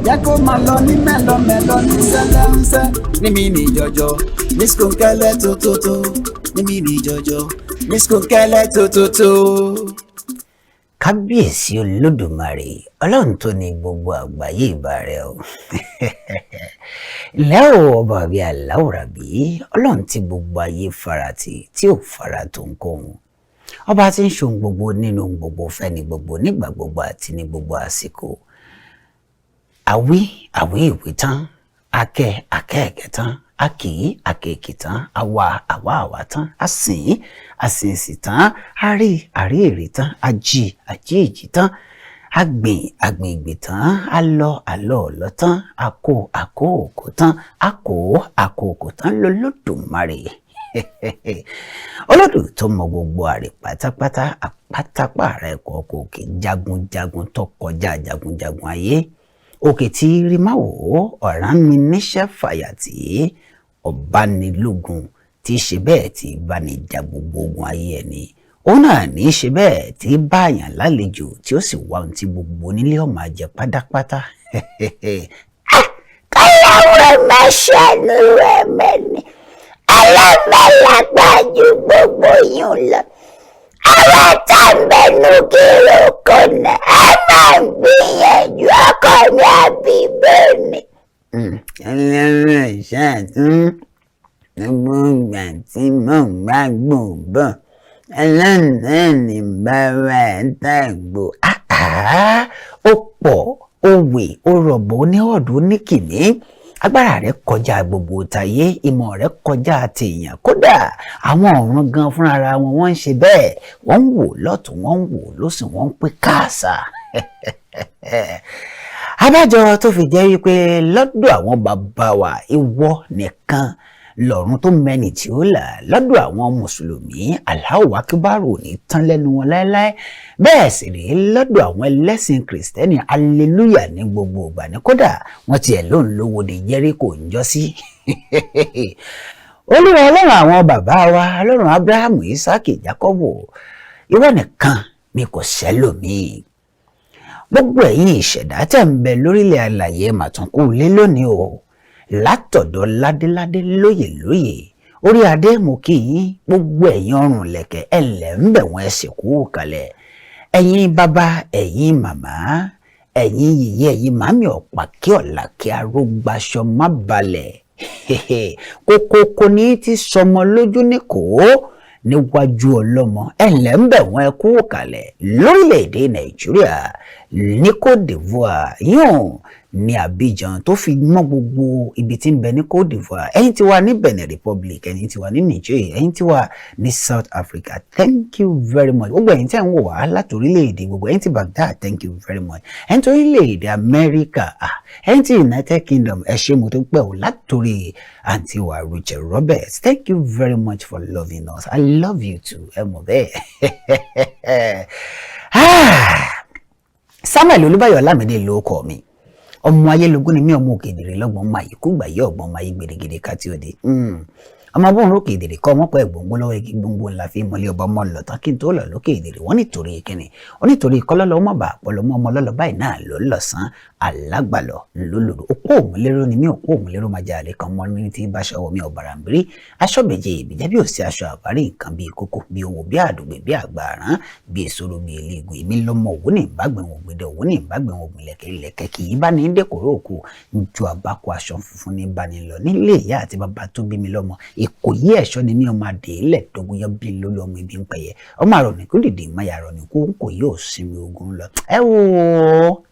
Jẹ́ kó máa lọ ní mẹ́lọmẹ́lọ, ní sẹ́lẹ̀ńsẹ́, ní mímí jọjọ, ní skunkẹ́lẹ́ tótótó, ní mímí jọjọ, ní skunkẹ́lẹ́ tótótó. Kábíyèsí Olódùmarè, Ọlọ́run tó ní gbogbo àgbáyé, ìbà rẹ o. Ilẹ̀ o, ọba àbí aláwòrán bí Ọlọ́run tí gbogbo ayé farati tí ò fara tó ń kóhun, ọba tí ń ṣohun gbogbo nínú ohun gbogbo, fẹ́ni gbogbo, nígbà gbogbo àti ní gbogbo àsìkò. Àwí àwí ìwé tán, akẹ́ akẹ́ ẹ̀kẹ́ tán, akì í akèkì tán, àwa àwa àwa tán, asìn asìnsì tán, àrí àrí èrè tán, ají ají ìjì tán, agbìn àgbìn ìgbìn tán, alọ àlọ ọ̀lọ́ tán, akó àkó òkó tán, akó àkó òkó tán lọ́lọ́dùmarè. Olódù tó mọ gbogbo àrè pátápátá, àpátápá rẹ kọ̀ọ̀kọ̀, òkè jagunjagun tó kọjá jagunjagun ayé, òkè tí rí má wò ó, ọ̀ràn mi níṣẹ́ fàyàtì, ọ̀bánilógun tí í ṣe bẹ́ẹ̀ tí bá ní ja gbogbo ogun ayé ẹni, òun náà ní í ṣe bẹ́ẹ̀ tí báyàn lálejò, tí ó sì wá ohun tí gbogbo onílé ọ̀mà jẹ pátápátá. Kọ́láwọ́ máa ṣàánú rẹ̀ mẹ́ni alámẹ́lágbá ju gbogbo yín lọ. Àwọn tá ń bẹnu kiri kọ̀nà, ẹ máa ń gbìyànjú, ọkọ mi àbí bẹ́ẹ̀ ni. Ẹlẹ́rìn ṣáàtún gbogbo ìgbà tí mò ń bá gbòǹbọ̀ ẹlẹ́rìn ní bàbá ẹ̀ tàgbò. Ó pọ̀, ó wè, ó rọ̀bọ̀, ó ní ọ̀dọ́, ó ní kìmí. Agbára rẹ̀ kọjá gbogbo tayé, ìmọ̀ rẹ̀ kọjá tèèyàn. Kódà àwọn ọ̀run gan fúnra wọn, wọ́n ń ṣe bẹ́ẹ̀, wọ́n ń wò lọ́tún, wọ́n ń wò lósì, wọ́n ń pè káàsà. Abájọ tó fi jẹ́ wípé lọ́dọ̀ àwọn bàbá wa, ìwọ nìkan lọ́run tó mẹ́ni tí ó là. Lọ́dọ̀ àwọn mùsùlùmí, Allahu Akbar ò ní tán lẹ́nu wọn láéláé. Bẹ́ẹ̀ sì rí lọ́dọ̀ àwọn ẹlẹ́sìn Kìrìsìtẹ́nì, aleluya ní gbogbo ìgbà ní. Kódà wọ́n tiẹ̀ lóun lówó de Jẹ́ríkò ń jọ́ sí. Olúwa Ọlọ́run àwọn bàbá wa, Ọlọ́run Abrahamu, Isaki, Jacobo, ìwọ nìkan ni, kò sẹ́lòmíì. Gbogbo ẹ̀yin ìṣẹ̀dá tẹ̀ ń bẹ lórílẹ̀ alàyè, màtúnkù lé lónìí o. Látọ̀dọ̀ ládéládé, lóyè lóyè, orí adé, mo kí yín. Gbogbo ẹ̀yin ọrùn lẹ̀kẹ̀, ẹ̀lẹ̀ ń bẹ̀ wọ́n, ẹ̀sìn kú kalẹ̀. Ẹ̀yin bàbá, ẹ̀yin màmá, ẹ̀yin yèyé, ẹ̀yin màmí, ọ̀pá kí ọ̀là kí arógbáṣọ má balẹ̀ kókókó ní ti sọmọ lójú ní kò níwájú ọlọ́mọ, ẹ̀lẹ́ ń bẹ̀ wọ́n, ẹ kú kalẹ̀. Lórílẹ̀‐èdè Nàìjíríà, ní Côte d'Ivoire, yóò ní Abidjan, tó fi mọ́ gbogbo ibi tí ń bẹ ní Côte d'Ivoire, ẹ̀yin tí wà ní Benin Republic, ẹ̀yin tí wà ní Niger, ẹ̀yin tí wà ní South Africa, thank you very much. Gbogbo ẹ̀yin tí ẹ̀ ń wò wá láti orílẹ̀-èdè gbogbo, ẹ̀yin tí Baghdad, thank you very much. Ẹ̀yin tí orílẹ̀-èdè America, ẹ̀yin tí United Kingdom, ẹ ṣé, mo tó pẹ́ o. Látòrí àǹtí wa Rachel Roberts, thank you very much for loving us. I love you too, ẹ mọ̀ bẹ́ẹ̀. Samuel Olúbáyọ̀ Ọlámídé ló kọ mi. Ọmọ ayélujára ni mí, ọmọ òkèdèrè lọ́gbọ̀n, ọmọ àyíkú gbàyé ọ̀gbọ́n, ọmọ ayé gbèrègèrè káti òde, ọmọ bóun lókè ìdèrè kọ́ ọmọ pẹ́ gbòǹgbò lọ́wọ́ igi gbòǹgbò ńlá fi mọ́lé ọba. Ọmọ lọ́tàn kí n tó lọ lókè ìdèrè, wọ́n nítorí kíni? Wọ́n nítorí kọ́lọ́lọ́ ọmọ bá àpọ̀lọ́ mọ́ ọmọ lọ́lọ́ báyìí náà ló lọ̀sán alágbàlọ̀ lólòdò. Òpó òmùlérò ni mí, òpó òmùlérò máa jẹ́ àlẹ́ kan mọ́ ní tí bá ṣọwọ́ mi ọ̀bàrà ń bírí aṣọ méje ìbíjẹ́ bí òsì aṣọ àbárí nǹkan bíi kókó, bíi owó, bíi àdùgbè, bíi àgbàrán, bíi èsòro, bíi eléegun. Èmi lọ́mọ òwú ní ìbágbẹ̀ wọn ògbédè, òwú ní ìbágbẹ̀ wọn ògbìnlẹ̀kẹ́ ilẹ̀kẹ́ kì í bá ní dẹ́kọ̀rọ̀ òkú ju àbákọ aṣọ funfun ní bá ní lọ nílé ìyá àti bàbá tó bí mi lọ́mọ. Ìkòyí ẹ̀ṣọ́ ni mí, ọmọ àdéhìlẹ̀ dógúnyán bíi lórí ọmọ ibi ń pẹ̀yẹ, ọmọ àrọ̀nìkú dìde ìmọ̀yà àrọ̀nìkú kò yóò sinmi ogun lọ. Ẹ wò ó,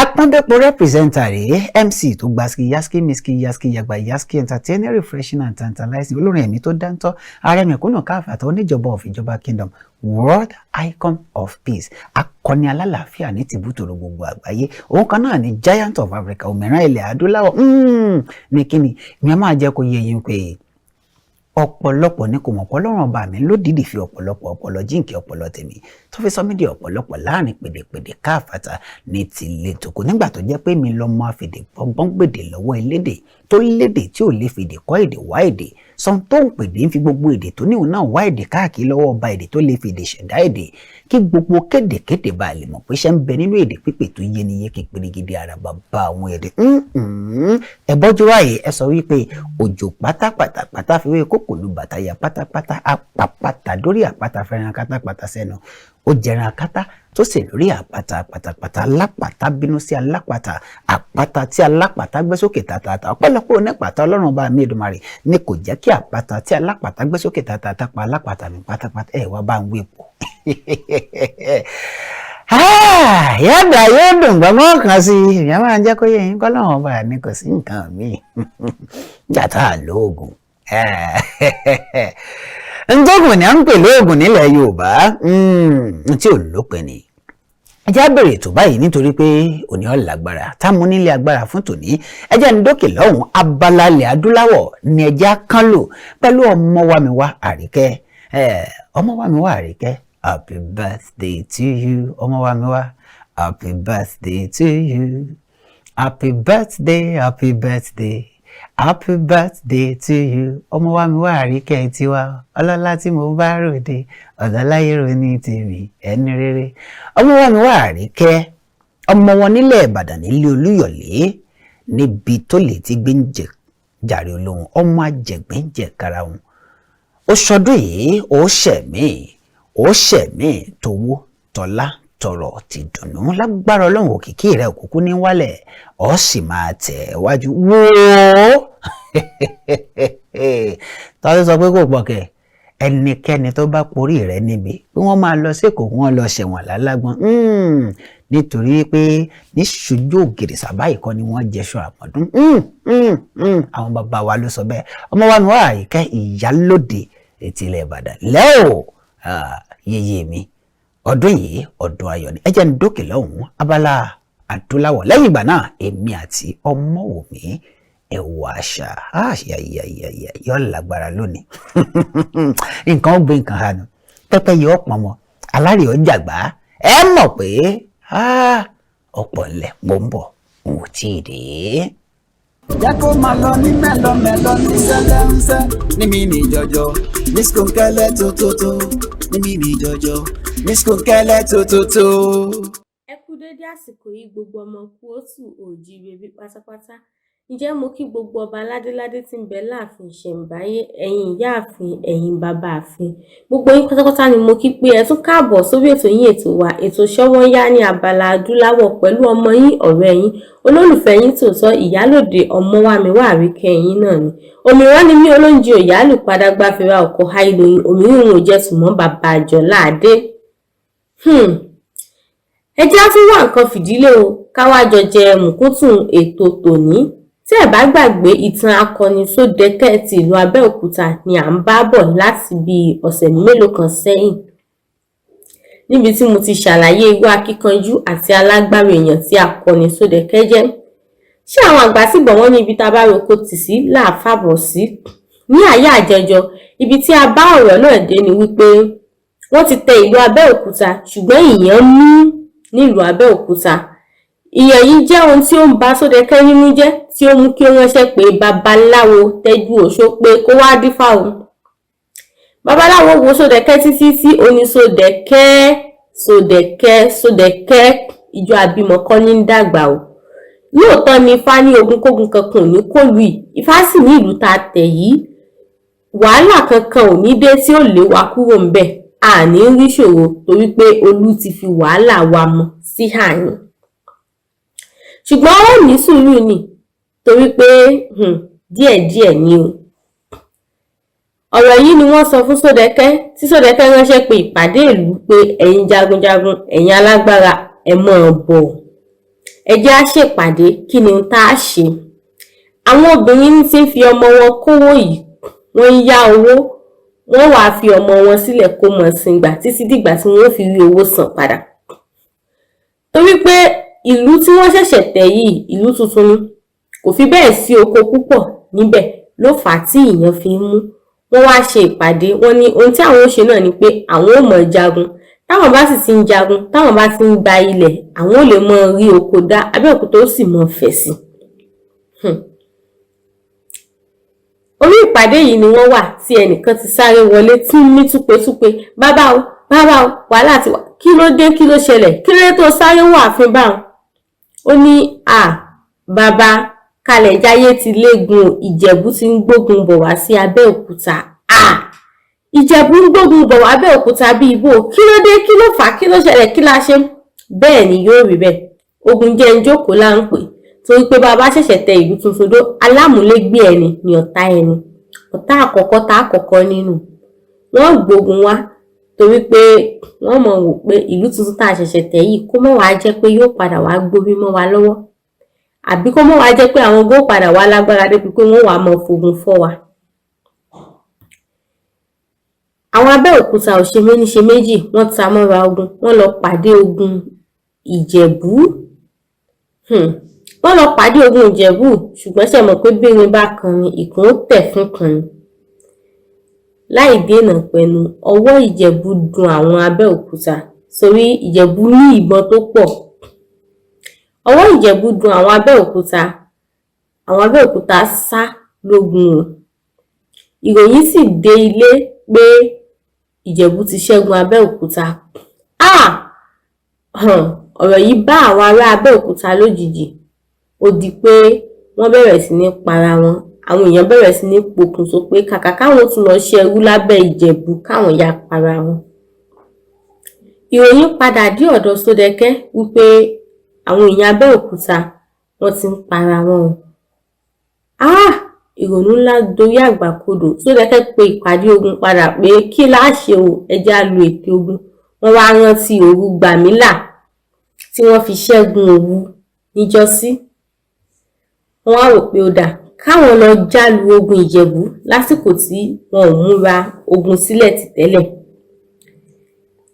apọ́nbẹ́pọ̀ representer rèé, MC tó gbaski yaski miski yaski yagba yaski, entertaining, refreshing and tantalizing, olórin ẹ̀mí tó dáńtọ́, ààrẹ mẹ̀kúnnù káfàtà, oníjọba of ìjọba kingdom, world icon of peace, akọni alálàáfíà ní tìbútòrò gbogbo àgbáyé. Òun kan náà ni giant of Africa, òmìrán ilẹ̀ adúláwọ̀. Ní kíni ìyẹn máa jẹ́ kó yé yín pé Ọ̀pọ̀lọpọ̀ ni kò mọ̀ pé Ọlọ́run ọba mi lódìdí fi ọ̀pọ̀lọpọ̀ ọpọlọ jíǹkì ọpọlọ tèmi tó fi sọ mí di ọ̀pọ̀lọpọ̀ láàrin pèdèpèdè káàfàtà ní tìlẹ̀ tòkó, nígbà tó jẹ́ pé mi lọ́mọ àfèdè gbọ́ngbọ́n gbèdè lọ́wọ́ elédè tó lédè tí ò lè fèdè kọ́ èdè wá èdè sọ́n tó ń pèdè ń fi gbogbo èdè tó níhùn náà wá èdè káàkiri lọ́wọ́ ọba èdè tó lè fèdè ṣẹ̀dá èdè, kí gbogbo kédèkédè bá lè mọ̀ pé ṣẹ́ ń bẹ nínú èdè pípè tó yé ni yéké pérégedé ara bàbá àwọn èdè. Ẹ bọ́jú wáyé, ẹ sọ wípé òjò pátápátá pátá fi wé kókò lu bàtà ya pátápátá apàpàtà dórí àpáta fẹ́ràn kátápátá sẹ́nu, ó jẹran akátá tó sì lórí àpáta pátápátá, alápàtà bínú sí alápàtà, àpáta tí alápàtà gbé sókè tàtàtà, ọ̀pọ̀lọpọ̀ onípàtà Ọlọ́run bá mi Èdùmàrè ni kò jẹ́ kí àpáta tí alápàtà gbé sókè tàtàtà pa alápàtà mi pátápátá. Ẹ wá bá ń wé pò yàgbà yóò dùn gbọmọ kan sí i, ìyá máa ń jẹ́ kó yẹ yín kọ́lọ́run ọba mi kò sí nǹkan mi nígbà tá a lóògùn ntọ́gùn ni à ń pè lóògùn nílẹ̀ Yorùbá tí ò lópin ni. Ẹ jẹ́ á bẹ̀rẹ̀ ètò báyìí nítorí pé òní ọ̀ lágbára táwọn onílé agbára fún tòní. Ẹ jẹ́ ń dókè lọ́hùn, abala ilẹ̀ adúláwọ̀ ni ẹ jẹ́ á kán lò pẹ̀lú ọmọ wa mi wá Àríkẹ́. Ọmọ wa mi wá Àríkẹ́, happy birthday to you. Ọmọ wa mi wá, happy birthday to you, happy birthday, happy birthday, happy birthday to you. Ọmọ wa mi wá Àríkẹ́ tiwa, ọlọ́lá tí mo bá ròde, ọ̀dọ́láyé ro ní tèmi, ẹni rere. Ọmọ wa mi wá Àríkẹ́, ọmọ wọn nílẹ̀ Ìbàdàn nílé Olúyọ̀lé, níbi tó lè ti gbé ń jẹ jàre olóhùn, ọmọ àjẹgbẹ́ ń jẹ karahun. Ó sọdún yìí, ó ṣẹ̀mí, ó ṣẹ̀mí tówó tọ́lá tọrọ ti dùnnú lágbára Ọlọ́run. Òkìkí rẹ òkùnkùn ní wálẹ̀, ọ sì máa tẹ̀ wájú wòó. Tọ́lá sọ pé kò pọ̀kẹ́ ẹnikẹ́ni tó bá porí rẹ níbi pé wọ́n máa lọ sékòó, wọ́n lọ ṣẹ̀wọ̀n lálágbọ́n, nítorí pé ní ṣojú ògèrè sábà ìkọ́ ni wọ́n jẹṣọ àmọ́dún. Àwọn bàbá wa ló sọ bẹ́ẹ̀. Ọmọ wa mi wá Àríkẹ́, ìyálóde etí ilẹ̀ Ìbàdàn lẹ́ò yeye mi, ọdún yìí ọdún ayọ̀ ni. Ẹ jẹ́ ń dókè lọ́hùn-ún abala adúláwọ̀. Lẹ́yìn ìgbà náà, èmi àti Ọmọwùmí ẹ̀wọ̀ àṣà yọ lágbára lónìí. Nǹkan ó gbé nǹkan hànú, pẹ́pẹ́ yọ ọ̀pọ̀ mọ́ alárè ọjàgbá. Ẹ mọ̀ pé ọ̀pọ̀ ńlẹ̀ mò ń bọ̀, n ò tí ì dé. Jẹ́ kó máa lọ ní mẹ́lọmẹ́lọ ní sẹ́lẹ̀ńsẹ́ ní mi ní jọjọ ní skunkẹ́lẹ́ tótótó ní mi ní jọjọ ní skunkẹ́lẹ́ tótótó. Ẹ kú déédé àsìkò yìí, gbogbo ọmọ kóòtù òjíire bí pátápátá. Ǹjẹ́ mo kí gbogbo ọba ládéládé tí ń bẹ láàfin ìṣẹ̀ǹbáyé, ẹ̀yin ìyáàfin, ẹ̀yin bàbá àfin, gbogbo yín pátápátá ni mo kí pé ẹ tún káàbọ̀ sórí ètò yín, ètò wa, ètò Ṣọ́wọ́nyá ní abala adúláwọ̀ pẹ̀lú ọmọ yín, ọ̀rẹ́ yín, olólùfẹ́ yín tòótọ́, ìyálòde Ọmọwámiwá Àríkẹ́ yín náà ni. Òmíràn ni mí, olóúnjẹ òyàlù padàgbà fẹ́ra ọkọ̀ háìlóyún òmíràn ò jẹ́ tùmọ̀ bàbá àjọlá adé. Ẹ jẹ́ á tún wá nǹkan fìdílé o, ká wá jọ jẹ mùkúntùn ètò tòní. Tí ẹ bá gbàgbé, ìtàn akọni Sódẹ́kẹ́ ti ìlú Abẹ́òkúta ni à ń bá bọ̀ láti bíi ọ̀sẹ̀ mélòó kan sẹ́yìn, níbi tí mo ti ṣàlàyé irú akíkanjú àti alágbára èèyàn tí akọni Sódẹ́kẹ́ jẹ́. Ṣé àwọn àgbà sì bọ̀ wọ́n ní ibi tá a bá roko tì sí là á fàbọ̀ sí? Ní àyà àjẹjọ, ibi tí a bá ọ̀rọ̀ náà dé ni wípé wọ́n ti tẹ ìlú Abẹ́òkúta, ṣùgbọ́n ìyàn mú nílùú Abẹ́òkúta. Ìyàn yìí jẹ́ ohun tí ó ń ba Sódẹ́kẹ́ nínú jẹ́, tí ó mú kí ó ránṣẹ́ pé babaláwo Tẹ́jú Oṣó pé kó wá dífá o. Babaláwo wo Sódẹ́kẹ́ títí tí ó ní, "Sódẹ́kẹ́, Sódẹ́kẹ́, Sódẹ́kẹ́, ìjọ àbímọ kọ́ ní ń dàgbà o. Lóòótọ́ ni Ifá ní ogunkógun kankan ò ní kólu yìí. Ifá sì ní ìlú tá a tẹ̀ yìí, wàhálà kankan ò ní dé tí ó lé wa kúrò ńbẹ̀. A ní rí ṣòro torí pé Olú ti fi wàhálà wa mọ sí àyín. Ṣùgbọ́n ó ní sùúrù ni, torí pé díẹ̀díẹ̀ ni o." Ọ̀rọ̀ yìí ni wọ́n sọ fún Sódẹ́kẹ́, tí Sódẹ́kẹ́ ránṣẹ́ pé ìpàdé ìlú pé ẹ̀yin jagunjagun, ẹ̀yin alágbára, ẹ máa bọ̀, ẹ jẹ́ á ṣèpàdé, kí ni ohun tá a ṣe. Àwọn obìnrin ti ń fi ọmọ wọn kówó yìí, wọ́n ń yá owó, wọ́n wàá fi ọmọ wọn sílẹ̀ kó mọ̀ sìngbà títí dìgbà tí wọ́n ó fi rí owó san padà, torí pé ìlú tí wọ́n ṣẹ̀ṣẹ̀ tẹ̀ yìí, ìlú tuntun ni, kò fi bẹ́ẹ̀ sí oko púpọ̀ níbẹ̀, ló fà á tí ìyàn fi ń mú. Wọ́n wá ṣe ìpàdé. Wọ́n ní ohun tí àwọn ó ṣe náà ni pé àwọn ò mọ̀ jagun. Táwọn bá sì ti ń jagun, táwọn bá ti ń gba ilẹ̀, àwọn ò lè mọ rí oko dá, Abẹ́òkúta ó sì mọ fẹ̀ sí. Orí ìpàdé yìí ni wọ́n wà tí ẹnìkan ti sáré wọlé tí ń mí túpetúpe: "Bàbá o, bàbá o, wàhálà ti wà." "Kí ló dé? Kí ló ṣẹlẹ̀? Kí ló dé tó sáré wọ ààfin báwọn?" Ó ní, "À, bàbá, Kalẹ̀jáyé ti légun, Ìjẹ̀bú ti ń gbógun bọ̀ wá sí Abẹ́òkúta." "À, Ìjẹ̀bú ń gbógun bọ̀ wá Abẹ́òkúta bíi ibo? Kí ló dé? Kí ló fà á? Kí ló ṣẹlẹ̀? Kí la ṣe?" "Bẹ́ẹ̀ ni yóò rí bẹ́ẹ̀. Ogun jẹ́ ń jókòó là ń pè, torí pé bá a bá ṣẹ̀ṣẹ̀ tẹ ìlú tuntun dó, alámúlégbé ẹni ni ọ̀tá ẹni. Ọ̀tá àkọ́kọ́ tá àkọ́kọ́ nínú wọ́n gbógun wá, torí pé wọ́n mọ̀ wò pé ìlú tuntun tá a ṣẹ̀ṣẹ̀ tẹ̀ yìí, kó mọ̀ wá jẹ́ pé yóò padà wá gbórí mọ́ wa lọ́wọ́, àbí kó mọ̀ wá jẹ́ pé àwọn góò padà wá lágbára débi pé wọ́n wàá mọ̀ fogun fọ́ wa." Àwọn Abẹ́òkúta ò ṣe méní ṣe méjì, wọ́n ta mọ́ra ogun, wọ́n lọ pàdé ogun Ìjẹ̀bú. Wọ́n lọ pàdé ogun Ìjẹ̀bú, ṣùgbọ́n ṣe mọ̀ pé bírin bá kanrin, ìkún ó tẹ̀ fún kan ni. Láì dènà pẹ̀lú, ọwọ́ Ìjẹ̀bú dun àwọn Abẹ́òkúta, torí Ìjẹ̀bú ní ìbọn tó pọ̀. Ọwọ́ Ìjẹ̀bú dun àwọn Abẹ́òkúta, àwọn Abẹ́òkúta sá lógun o. Ìròyìn sì dé ilé pé Ìjẹ̀bú ti ṣẹ́gun Abẹ́òkúta. Ọ̀rọ̀ yìí bá àwọn ará Abẹ́òkúta lójijì. Ó di pé wọ́n bẹ̀rẹ̀ sí ní para wọn. Àwọn èèyàn bẹ̀rẹ̀ sí ní pokùnso pé kàkà káwọn tún lọ ṣẹrú lábẹ́ Ìjẹ̀bú, káwọn ya para wọn. Ìròyìn padà dé ọ̀dọ̀ Sódẹkẹ́ wípé àwọn èèyàn Abẹ́òkúta wọ́n ti ń para wọn o. Ìrònú ńlá dorí àgbà kodò. Sódẹkẹ́ pe ìpàdé ogun padà pé kí láá ṣe o, ẹ jẹ́ á lo ète ogun. Wọ́n wá rántí òru Gbàmílà tí wọ́n fi ṣẹ́gun Òwu níjọ́sí. Wọ́n wá wò pé ó dáa káwọn lọ jálu ogun Ìjẹ̀bú lásìkò tí wọn ò múra ogun sílẹ̀ tì tẹ́lẹ̀.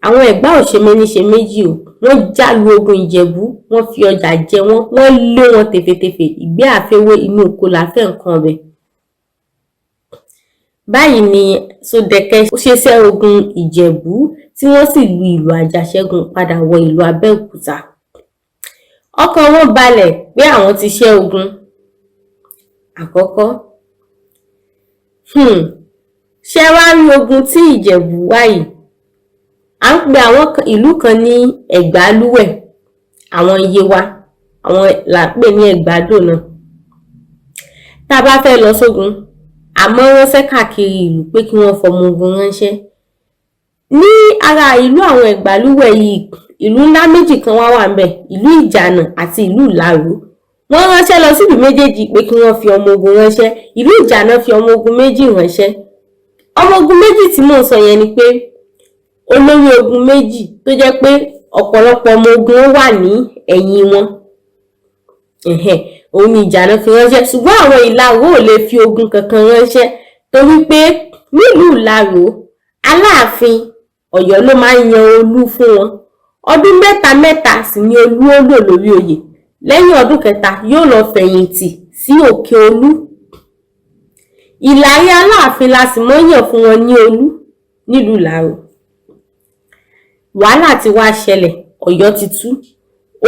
Àwọn Ẹ̀gbá ò ṣe méní ṣe méjì o, wọ́n jálu ogun Ìjẹ̀bú, wọ́n fi ọjà jẹ wọ́n, wọ́n lé wọn tèfètèfè, ìgbé àfẹ́wé inú oko làáfẹ́ nǹkan ọbẹ̀. Báyìí ni Sódẹkẹ́ ṣe ṣẹ́ ogun Ìjẹ̀bú, tí wọ́n sì lu ìlù àjàṣẹ́gun padà wọ ìlú Abẹ́òkúta. Ọkàn wọn balẹ̀ pé àwọn ti ṣẹ́ ogun àkọ́kọ́. Ṣé wá rí ogun tí Ìjẹ̀bú wá yìí? À ń pe àwọn ìlú kan ní Ẹ̀gbálúwẹ̀, àwọn Yewa, àwọn là ń pè ní Ẹ̀gbádò náà. Tá a bá fẹ́ lọ sógun, a máa ń ránṣẹ́ káàkiri ìlú pé kí wọ́n fọmọ ogun ránṣẹ́. Ní ara ìlú àwọn Ẹ̀gbálúwẹ̀ yìí, ìlú ńlá méjì kan wá wà ńbẹ̀, ìlú Ìjànà àti ìlú Ìlaró. Wọ́n ránṣẹ́ lọ sílùú méjèèjì pé kí wọ́n fi ọmọ ogun ránṣẹ́. Ìlú Ìjànà fi ọmọ ogun méjì ránṣẹ́. Ọmọ ogun méjì tí mò ń sọ yẹn ni pé olórí ogun méjì tó jẹ́ pé ọ̀pọ̀lọpọ̀ ọmọ ogun wà ní ẹ̀yìn wọn. Òun ni Ìjànà fi ránṣẹ́, ṣùgbọ́n àwọn Ìlaró ò lè fi ogun kankan ránṣẹ́, torí pé nílùú Ìlaró, Aláàfin Ọ̀yọ́ ló máa ń yan olú fún wọn. Ọdún mẹ́ta mẹ́ta sì ni olú ó lò lórí oyè. Lẹ́yìn ọdún kẹta, yóò lọ fẹ̀yìntì sí Òkè Olú. Ìlàrí Aláàfin la sì mọ́ yàn fún wọn ní olú nílùú Ìlaró. Wàhálà ti wá ṣẹlẹ̀, Ọ̀yọ́ ti tú.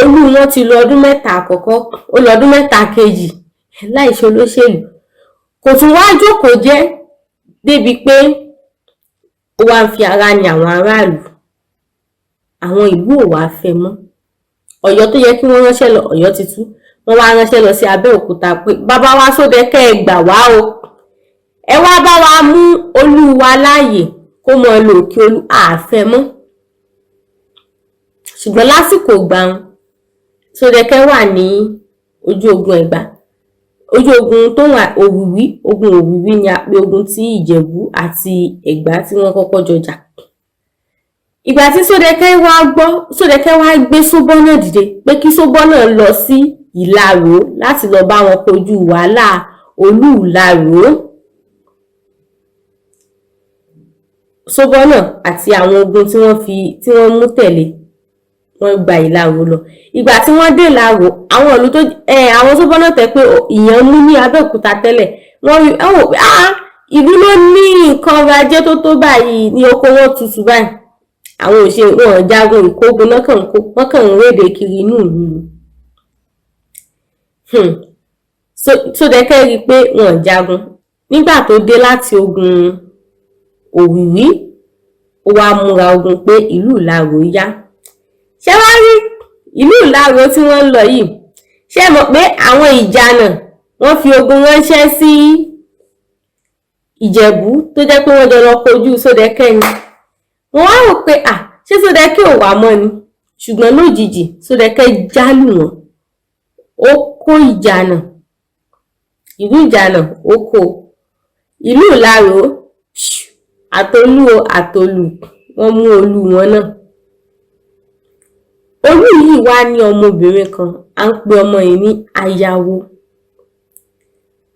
Olú wọn ti lo ọdún mẹ́ta àkọ́kọ́, ó lo ọdún mẹ́ta kejì láì ṣe olóṣèlú. Kò tún wá jókòó jẹ́ débi pé ó wá ń fi ara ní àwọn aráàlú. Àwọn ìlú ò wá fẹ́ mọ́. Ọ̀yọ́ tó yẹ kí wọ́n ránṣẹ́ lọ, Ọ̀yọ́ ti tú. Wọ́n wá ránṣẹ́ lọ sí Abẹ́òkúta pé bàbá wa Sódẹkẹ́, ẹ gbà wá o. Ẹ wá bá wa mú olú wa láàyè kó mọ lò Òkè Olú, àfẹ́ mọ́. Ṣùgbọ́n lásìkò gbàun, Sódẹkẹ́ wà ní ojú ogun Ẹ̀gbá. Ojú ogun tó wà Òwìwí, ogun Òwìwí ni a pè ogun tí Ìjẹ̀bú àti Ẹ̀gbá tí wọ́n kọ́kọ́ jọ jà. Ìgbà tí Sódẹkẹ́ wá gbọ́, Sódẹkẹ́ wá gbé Sóbọ́nà dìde pé kí Sóbọ́nà lọ sí Ìlaró láti lọ bá wọn kojú wàhálà Olú Ìlaró. Sóbọ́nà àti àwọn ogun tí wọ́n mú tẹ̀lé, wọ́n gba Ìlaró lọ. Ìgbà tí wọ́n dé Ìlaró, àwọn ìlú tó àwọn Sóbọ́nà tẹ̀ pé ìyẹn mú ní Abẹ́òkúta tẹ́lẹ̀, wọ́n rí wọ́n wò pé Ìlú ló ní nǹkan ọrọ̀ ajé tó tó báyìí ní oko wọn tutù báyìí. Àwọn ò ṣe, wọn ò jagun ìkógun náà, kàn ń kó wọn kàn ń rédè kiri inú ìlú ni. Sódẹkẹ́ rí i pé wọn ò jagun. Nígbà tó dé láti ogun Òwìwí, ó wáá múra ogun pé ìlú Ìlaró yá. Ṣé wàá rí ìlú Ìlaró tí wọ́n ń lọ yìí, ṣé ẹ mọ̀ pé àwọn Ìjànà wọ́n fi ogun ránṣẹ́ sí Ìjẹ̀bú tó jẹ́ pé wọ́n jọ lọ kojú Sódẹkẹ́ ni. Wọ́n wá rò pé à, ṣé Sódẹkẹ́ ò wá mọ́ ni? Ṣùgbọ́n lójijì, Sódẹkẹ́ jálù wọ́n, ó kó Ìjànà, ìlú Ìjànà ó kó ìlú Ìlaró àtolú o àtolù, wọ́n mú olú wọn náà. Olú yìí wá ní ọmọbìnrin kan, à ń pe ọmọ yìí ní Ayawo.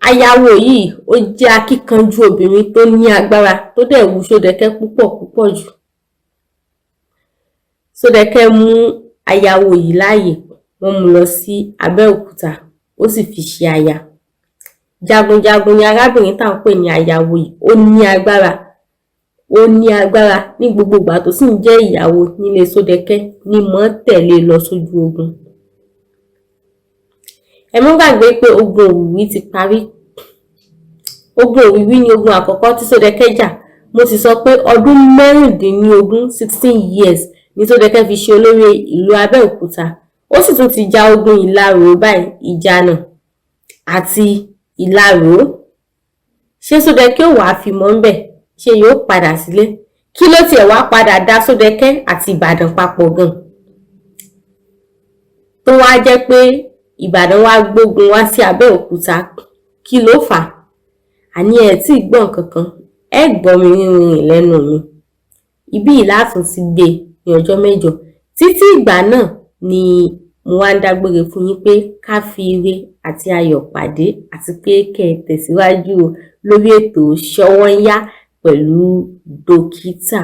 Ayawo yìí, ó jẹ́ akíkanjú obìnrin tó ní agbára, tó dẹ̀ wu Sódẹkẹ́ púpọ̀ púpọ̀ jù. Sódẹkẹ́ mú Ayawo yìí láàyè, wọ́n mú lọ sí Abẹ́òkúta, ó sì fi ṣe aya. Jagunjagun ni arábìnrin tá à ń pè ní Ayawo yìí. Ó ní agbára, ó ní agbára. Ní gbogbo ìgbà tó sì ń jẹ́ ìyàwó nílé Sódẹkẹ́ ní mọ́ tẹ̀lé lọ sójú ogun. Ẹ mọ́ gbàgbé pé ogun Òwìwí ti parí. Ogun Òwìwí ni ogun àkọ́kọ́ tí Sódẹkẹ́ jà. Mo sì sọ pé ọdún 16, 16 years ní Sódẹkẹ́ fi ṣe olórí ìlú Abẹ́òkúta. Ó sì tún ti ja ogun Ìlaró báyìí, Ìjànà àti Ìlaró. Ṣé Sódẹkẹ́ ò wáá fi mọ́ ńbẹ̀? Ṣé yóò padà sílé? Kí ló tiẹ̀ wá padà dá Sódẹkẹ́ àti Ìbàdàn papọ̀ gan tó wáá jẹ́ pé Ìbàdàn wá gbógun wá sí Abẹ́òkúta? Kí ló fà á? Àní ẹ tí ì gbọ́ nǹkan kan, ẹ gbọ́ mi rínrìn lẹ́nu mi. Ibí yìí látún ti gbé ní ọjọ́ mẹ́jọ. Títí ìgbà náà ni mo wá ń dágbére fún yín pé ká fi ire àti ayọ̀ pàdé, àti pé kẹ́ ẹ tẹ̀síwájú lórí ètò Ṣọ́wọ́nyá pẹ̀lú Dókítà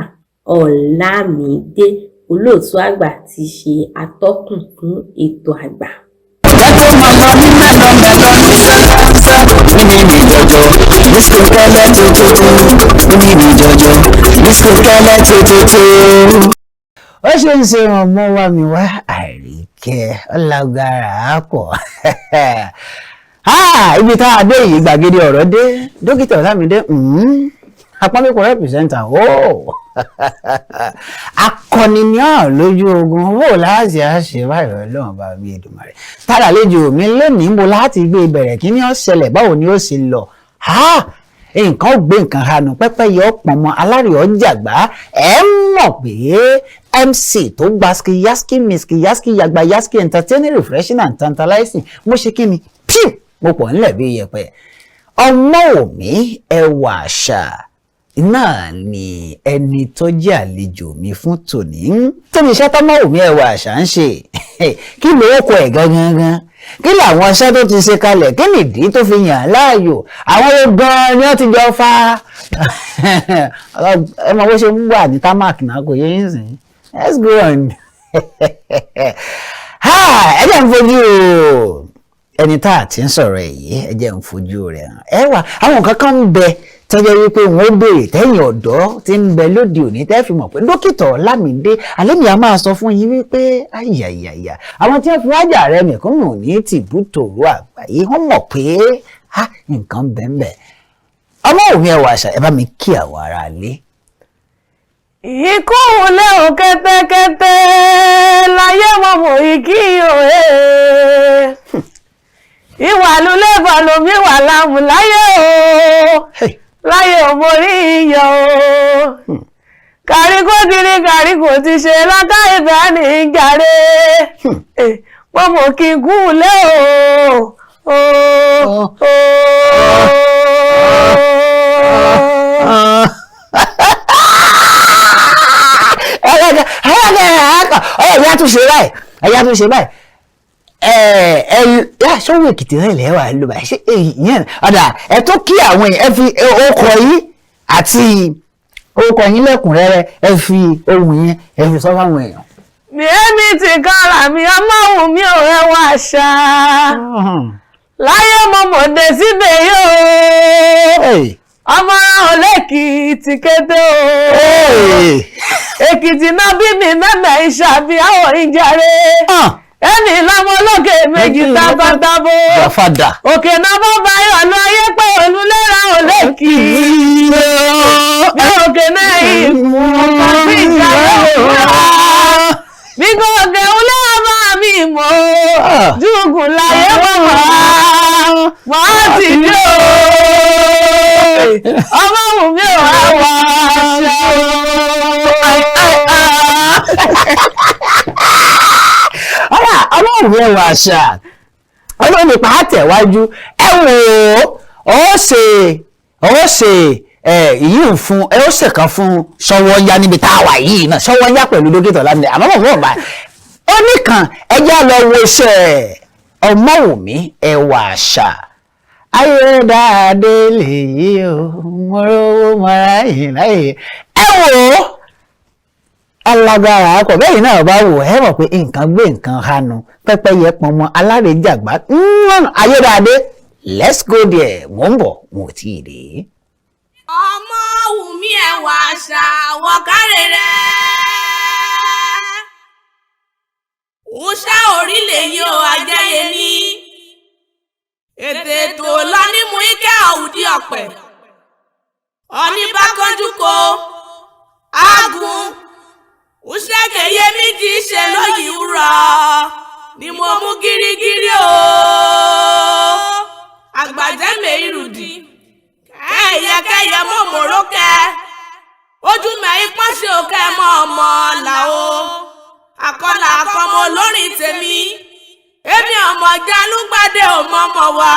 Ọlámídé, olóòtú àgbà tí í ṣe atọ́kùn fún ètò àgbà. Jẹ́ kó máa lọ ní mẹ́lọmẹ́lọ, ní sẹ́lẹ̀ńsẹ́, ní mímí jọjọ, ní skunkẹ́lẹ́ tuntun, ní mímí jọjọ, ní skunkẹ́lẹ́ tuntun. Ó ṣe ń ṣe wọn mọ́ wá mi wá, Àríkẹ́ ọlágbára pọ̀. Ibi tá a dé yìí, gbàgede ọ̀rọ̀ dé. Dókítà Ọlámídé apọ́nbẹ́pọ̀ representer ó akọni ní ọ̀ lójú ogun wò láti àṣẹ báyìí. Ọlọ́run bá mi Èdùmàrè tára lẹ́jọ́ mi lónìí, mo láti gbé ìbẹ̀rẹ̀. Kí ni ó ṣẹlẹ̀? Báwo ni ó ṣe lọ? Nǹkan ó gbé nǹkan hanu, pẹ́pẹ́yẹ ọ̀pọ̀n mọ́ alárè ọjàgbá. Ẹ mọ̀ pé MC tó gba ski yaski miski yaski yagba yaski, entertaining, refreshing and tantalizing. Mo ṣe kí ni píù, mo pọ̀ ńlẹ̀ bí yẹpẹ̀. Ọmọ òmí ẹwà àṣà náà ni ẹni tó jẹ́ àlejò mi fún tòní. Kí ni iṣẹ́ tọ́mọ òmí ẹwà àṣà ń ṣe? Kí ló kọ ẹ̀ gangan? Kí làwọn iṣẹ́ tó ti ṣe kalẹ̀? Kí nìdí tó fi yàn án láàyò? Àwọn wo gan-an ni wọ́n ti jọ fa ẹ mọ bó ṣe ń wà ní tamak náà? Kò yẹ yín sìn. Let's go on. Ẹ jẹ́ ń fojú ẹni tá a ti ń sọ̀rọ̀ èyí, ẹ jẹ́ ń fojú rẹ̀ hàn. Ẹ wà, àwọn nǹkan kan ń bẹ tọ́jọ́ wípé wọ́n béèrè tẹ́yìn ọ̀dọ́ tí ń bẹ lóde òní, tẹ́ fi mọ̀ pé Dókítà Ọlámídé alẹ́mi a máa sọ fún yín wípé ayàyàyà, àwọn tí wọ́n fi wájà rẹ mẹ̀kúnnù ní tìbútòrò àgbáyé, wọ́n mọ̀ pé nǹkan bẹ́ẹ̀. Ọmọ òun ẹwà àṣà, ẹ bá mi kí àwọn ará ilé. Ikú lé o, kẹ́tẹ́kẹ́tẹ́ láyé mọ̀mọ́ ìkí òye ìwà lulẹ̀ bàlómi wà láàmú láyé o, láyé ò mórí iyọ̀ o. Kàríkó ti ní kàríkó ti ṣe lákàyè bẹ́ẹ̀ ní jàre mọ̀mọ́ kí n kú lé o o o. Ẹ̀yà tún ṣe báyìí, ẹ̀yà tún ṣe báyìí. Ẹ ẹ yá, sọ́wọ́ Èkìtì náà ilẹ̀ wà ló báyìí. Ṣé ìyẹn ọ̀dà ẹ tó kí àwọn èèyàn, ẹ fi orúkọ yín àti orúkọ yín lẹ́kùnrẹ́rẹ́, ẹ fi ohùn yẹn, ẹ fi sọ fáwọn èèyàn. Mi èmi ti kára mi, ọmọ mi ò ẹwà àṣà láyé mọ̀mọ́dé síbẹ̀ yóò. Ọmọ Olókìtì kété o. Èkìtì náà bí mi mẹ́mẹ́ ìṣàbí àwọn ìjàre. Èmi lọ́mọ olókè méjì takọtabo. Gbàfàdà. Òkè náà bọ́ báyọ̀ lọ ayé pé olúlera Olókìtì. Bí òkè náà ìmú ọkọ̀ sí ìjàre òwúrọ̀. Bí gòkè ńlá bá mi mọ̀ jùgùn láyé mọ̀ wá ti dé o. Ọmọ wù mí ò wá wá ṣe Ọ̀rá ọlọ́run ẹ wà àṣà ọlọ́run nípa àtẹ̀wájú ẹ wò ó ó ṣe ó ṣe ẹ ìyí ń fún ẹ ó ṣèkan fún Ṣọwọ́nyá níbi tá a wà yìí náà, Ṣọwọ́nyá pẹ̀lú dókítà Ọlámídé. Àmọ́ mọ̀ mọ̀ bá ó nìkan ẹ jẹ́ lọ wo iṣẹ́ Ọmọ́wùmí ẹwà àṣà ayédáadé lèyí o, mo rówó mọ́ra yìí láyè. Ẹ wò ó alágbára akọ bẹ́ẹ̀ náà bá wò ẹ mọ̀ pé nǹkan gbé nǹkan hanu pẹ́pẹ́yẹ pọnmọ alárèéjàgbá ayédáadé. Let's go there, mò ń bọ̀, mo ò tí ì dé. Ọmọ Wùmí ẹwà àṣà wọ̀kárẹ̀ rẹ̀. Òòṣà orílẹ̀ yìí ó ajẹ́yẹ ní. Ètè ètò lọ nímú ike àwùdí ọ̀pẹ̀. Ọní bá kánjú ko, ágùn, òṣèkèyé méjì ṣe lóyìí rọ̀ ni mo mú gírígírí o. Àgbàjẹ́ mẹ́rùndín kẹ́yẹkẹ́yẹ mọ́ mòrókẹ́ ojú mẹ́rin pọ́nṣẹ́ òkè mọ́ ọmọ là o. Àkọlà àkọmọ olórin tèmi èmi ọmọ jalúgbàdé ò mọ́mọ́ wá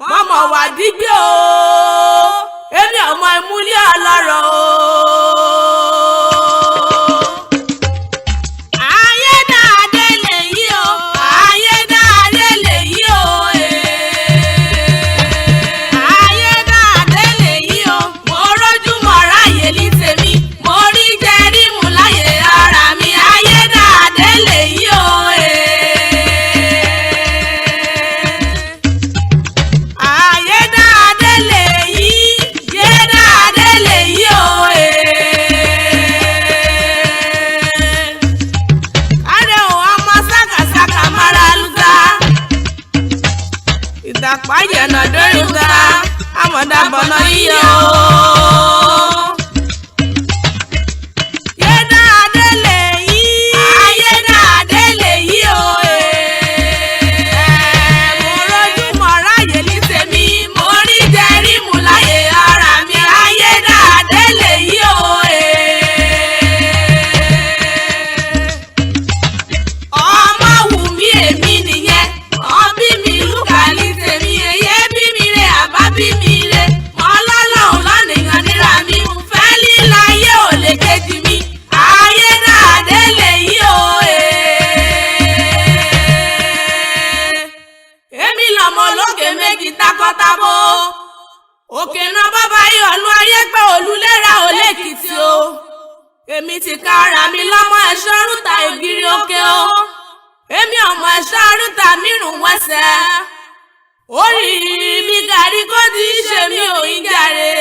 mọ́mọ́ wá dígbé o, èmi ọmọ ìmúlẹ̀ ọlọ́rọ̀ o. Ayédáadé lèyí o, ayédáadé lèyí o, ayédáadé lèyí o. Mo rójú mọ́ ráyè ní tèmi, mo rí jẹ rímù láyè ara mi. Ayédáadé lèyí o. Ayédáadé lèyí, yédáadé lèyí o. Àrẹ ò ọmọ sákàsákà mara lùtà. Ìtàpá yẹ̀nà dóríta, àmọ̀dàbọ̀nà yíyọ o. Yédáadé lèyí, ayédáadé lèyí o. Mo rójú mọ́ ráyè ní tèmi, mo rí jẹ rímù láyè ara mi. Ayédáadé lèyí o. Ọmọ Wùmí èmi nìyẹn, ọbí mi lùkàlì tèmi, èyẹ bí mi rè àbá bí mi rè mọ lọ́lọ́run lọ́nìyàn níra mi ń fẹ́ líláyé ò lè kejì mi. Ayédáadé lèyí o. Èmi lọmọ olókè méjì takọtabo, òkè náà bàbá ìyọnu ayé pé olúlera ò lèkìtì o. Èmi ti ka ara mi lọ́mọ ẹ̀ṣọ́ rúta ìgìrì òkè o. Èmi ọmọ ẹ̀ṣọ́ rúta mírùn wẹ́sẹ̀. Orí mi gàrí kó ti ṣe mi ò ń jàre.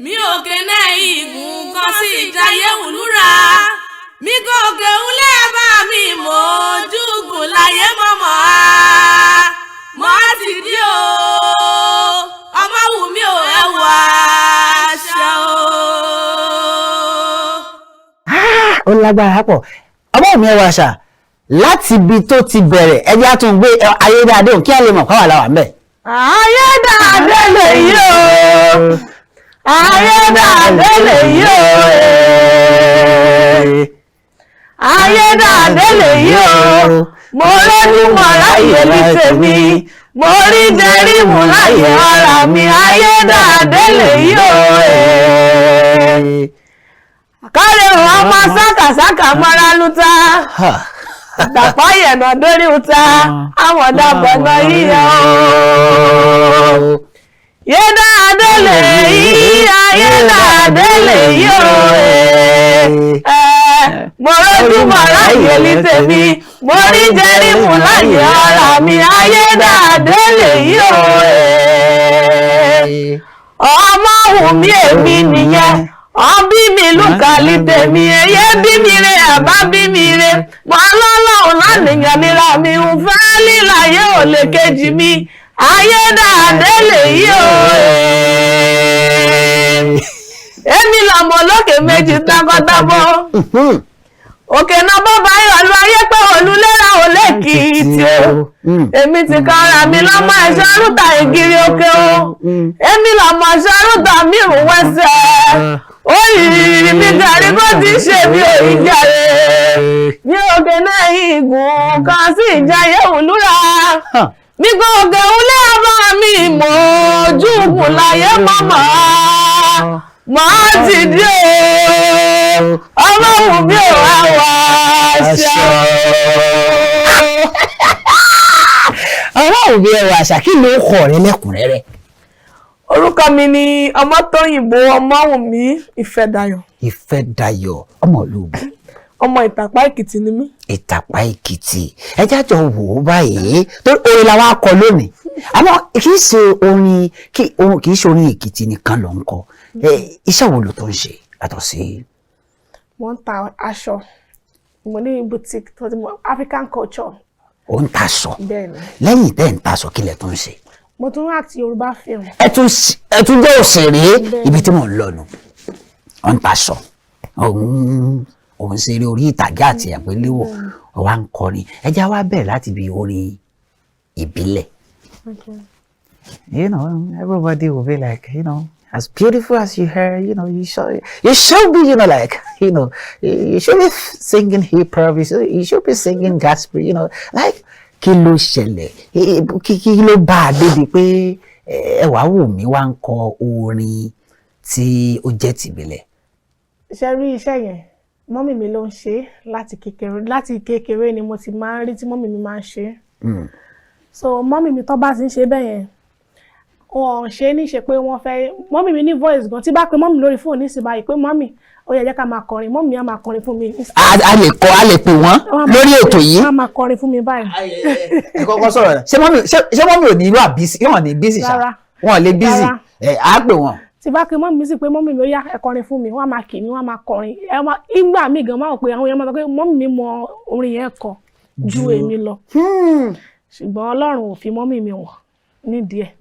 Mi òkè náà ìgùn kan sí ìjayé wùlúra. Mi gòkè ńlẹ̀ bá mi mọ̀ ojúgùn láyé mọ̀mọ́ á. Mọ́ á ti dí o. Ọmọ Wùmí ò ẹwà ṣe o. Ó lágbára pọ̀. Ọmọ mi ẹwà àṣà láti ibi tó ti bẹ̀rẹ̀, ẹjẹ́ á tún gbé ayédáadé òun kí á lè mọ̀ káwà láwà ń bẹ̀. Ayédáadé lèyí o, ayédáadé lèyí o, ayédáadé lèyí o. Mo rójú mọ́ ráyè ní tèmi, mo rí jẹ rímù láyè ara mi. Ayédáadé lèyí o. Kárẹ̀ ò ọmọ sákàsákà mọ́ra lúta, dàpọ̀ yẹ̀nà dórí uta, àmọ̀dàbọ̀nà yíyọ o. Yédáadé lèyí, ayédáadé lèyí o. Mo rójú mọ́ ráyè ní tèmi, mo rí jẹ rímù láyè ara mi. Ayédáadé lèyí o. Ọmọ Wùmí èmi nìyẹn, ọbí mi lùkàlì tèmi, ẹyẹ bí mi re àbá bí mi re mọ lọ́lọ́run lánìyàn nira mi ń fẹ́ lílàyé ò lè kejì mi ayédáadé lèyí o. Èmi lọmọ olókè méjì takọtabo, òkè náà bọ́ba ìrọ̀lú ayé pé olúlera ò lẹ́kìtì o. Èmi ti kọ́ra mi lọ́mọ ẹ̀ṣọ́ rúta ìgiri òkè o. Èmi lọ́mọ ẹ̀ṣọ́ rúta mírùn wẹ́sẹ̀ ó yìí mi gàrí bó ti ṣe mi ò rí jàre ní òkè náà igun kan sí ìjayé òlúra mi kò òkè òlé ọba mi mọ̀ ojúkùn láyé mọ́mọ́ mọ́ ti dé o. Ọlọ́run mi ò wá wá ṣe. Ọlọ́run bí ẹwà àṣà, kí ló kọ rẹ lẹ́kùnrẹ́rẹ́? Orúkọ mi ni Ọmọ́tóyìnbó Ọmọ́wùnmí Ìfẹ́dayọ̀. Ìfẹ́dayọ̀, ọmọ olóògùn? Ọmọ Ìtàpá Èkìtì ni mí. Ìtàpá Èkìtì. Ẹ jájọ wò ó báyìí, torí orin la wá kọ lónìí, àmọ́ kì í ṣe orin kì í ṣe orin Èkìtì nìkan ló ń kọ. Iṣẹ́ wo ló tó ń ṣe yàtọ̀ sí? Mo ń ta aṣọ, mo ní boutique tó ti mọ African culture. Ò ń taṣọ? Bẹ́ẹ̀ni. Lẹ́yìn tẹ́ ń taṣọ, kí lẹ tó ń ṣe? Mo tún act Yorùbá film. Ẹ tún jẹ́ òṣèré? Ibi tí mò ń lọ nù. Ò ń taṣọ, òun ṣeré orí ìtàgé àti àgbéléwò, ọwá ń kọrin. Ẹ já wá bẹ̀rẹ̀ láti ibi orin ìbílẹ̀. Everybody will be like, as beautiful as you are, you should be, like, you should be singing hip hop, you should be singing gospel, like, kí ló ṣẹlẹ̀? Kí ló bá a débi pé ẹwà wù mí wá ń kọ orin tí ó jẹ́ tìbílẹ̀? Ṣe rí iṣẹ́ yẹn, mummy mi ló ń ṣe é láti kékeré. Láti kékeré ni mo ti máa ń rí tí mummy mi máa ń ṣe é. So mummy mi tó bá ti ń ṣe bẹ́ẹ̀ yẹn, wọn ò ṣe é ní ṣe pé wọ́n fẹ́. Mummy mi ní voice gan. Tí bá pe mummy lórí fóònù nísìnyí báyìí pé, "Mummy, ó yẹ jẹ́ ká máa kọrin," mummy á máa kọrin fún mi. A lè kọ, a lè pè wọ́n lórí ètò yìí? Wọ́n á máa kọrin fún mi báyìí. Ẹ kọ́kọ́ sọ̀rọ̀. Ṣé mummy ò ní irú àbísí wọn ní busy ṣá? Rárá. Wọn ò lè busy. Rárá. Ẹ á pè wọ́n. Tí bá pe mummy mi sí pé, "Mummy mi, ó yá, ẹ kọrin fún mi," wọ́n á máa kì mí, wọ́n á máa kọrin. Ẹ máa ìgbà míì gan máa wò pé àwọn èèyàn máa sọ pé mummy mi mọ orin yẹn kọ ju èmi lọ, ṣùgbọ́n Ọlọ́run ò fi mummy mi wọ̀n nídìí ẹ̀.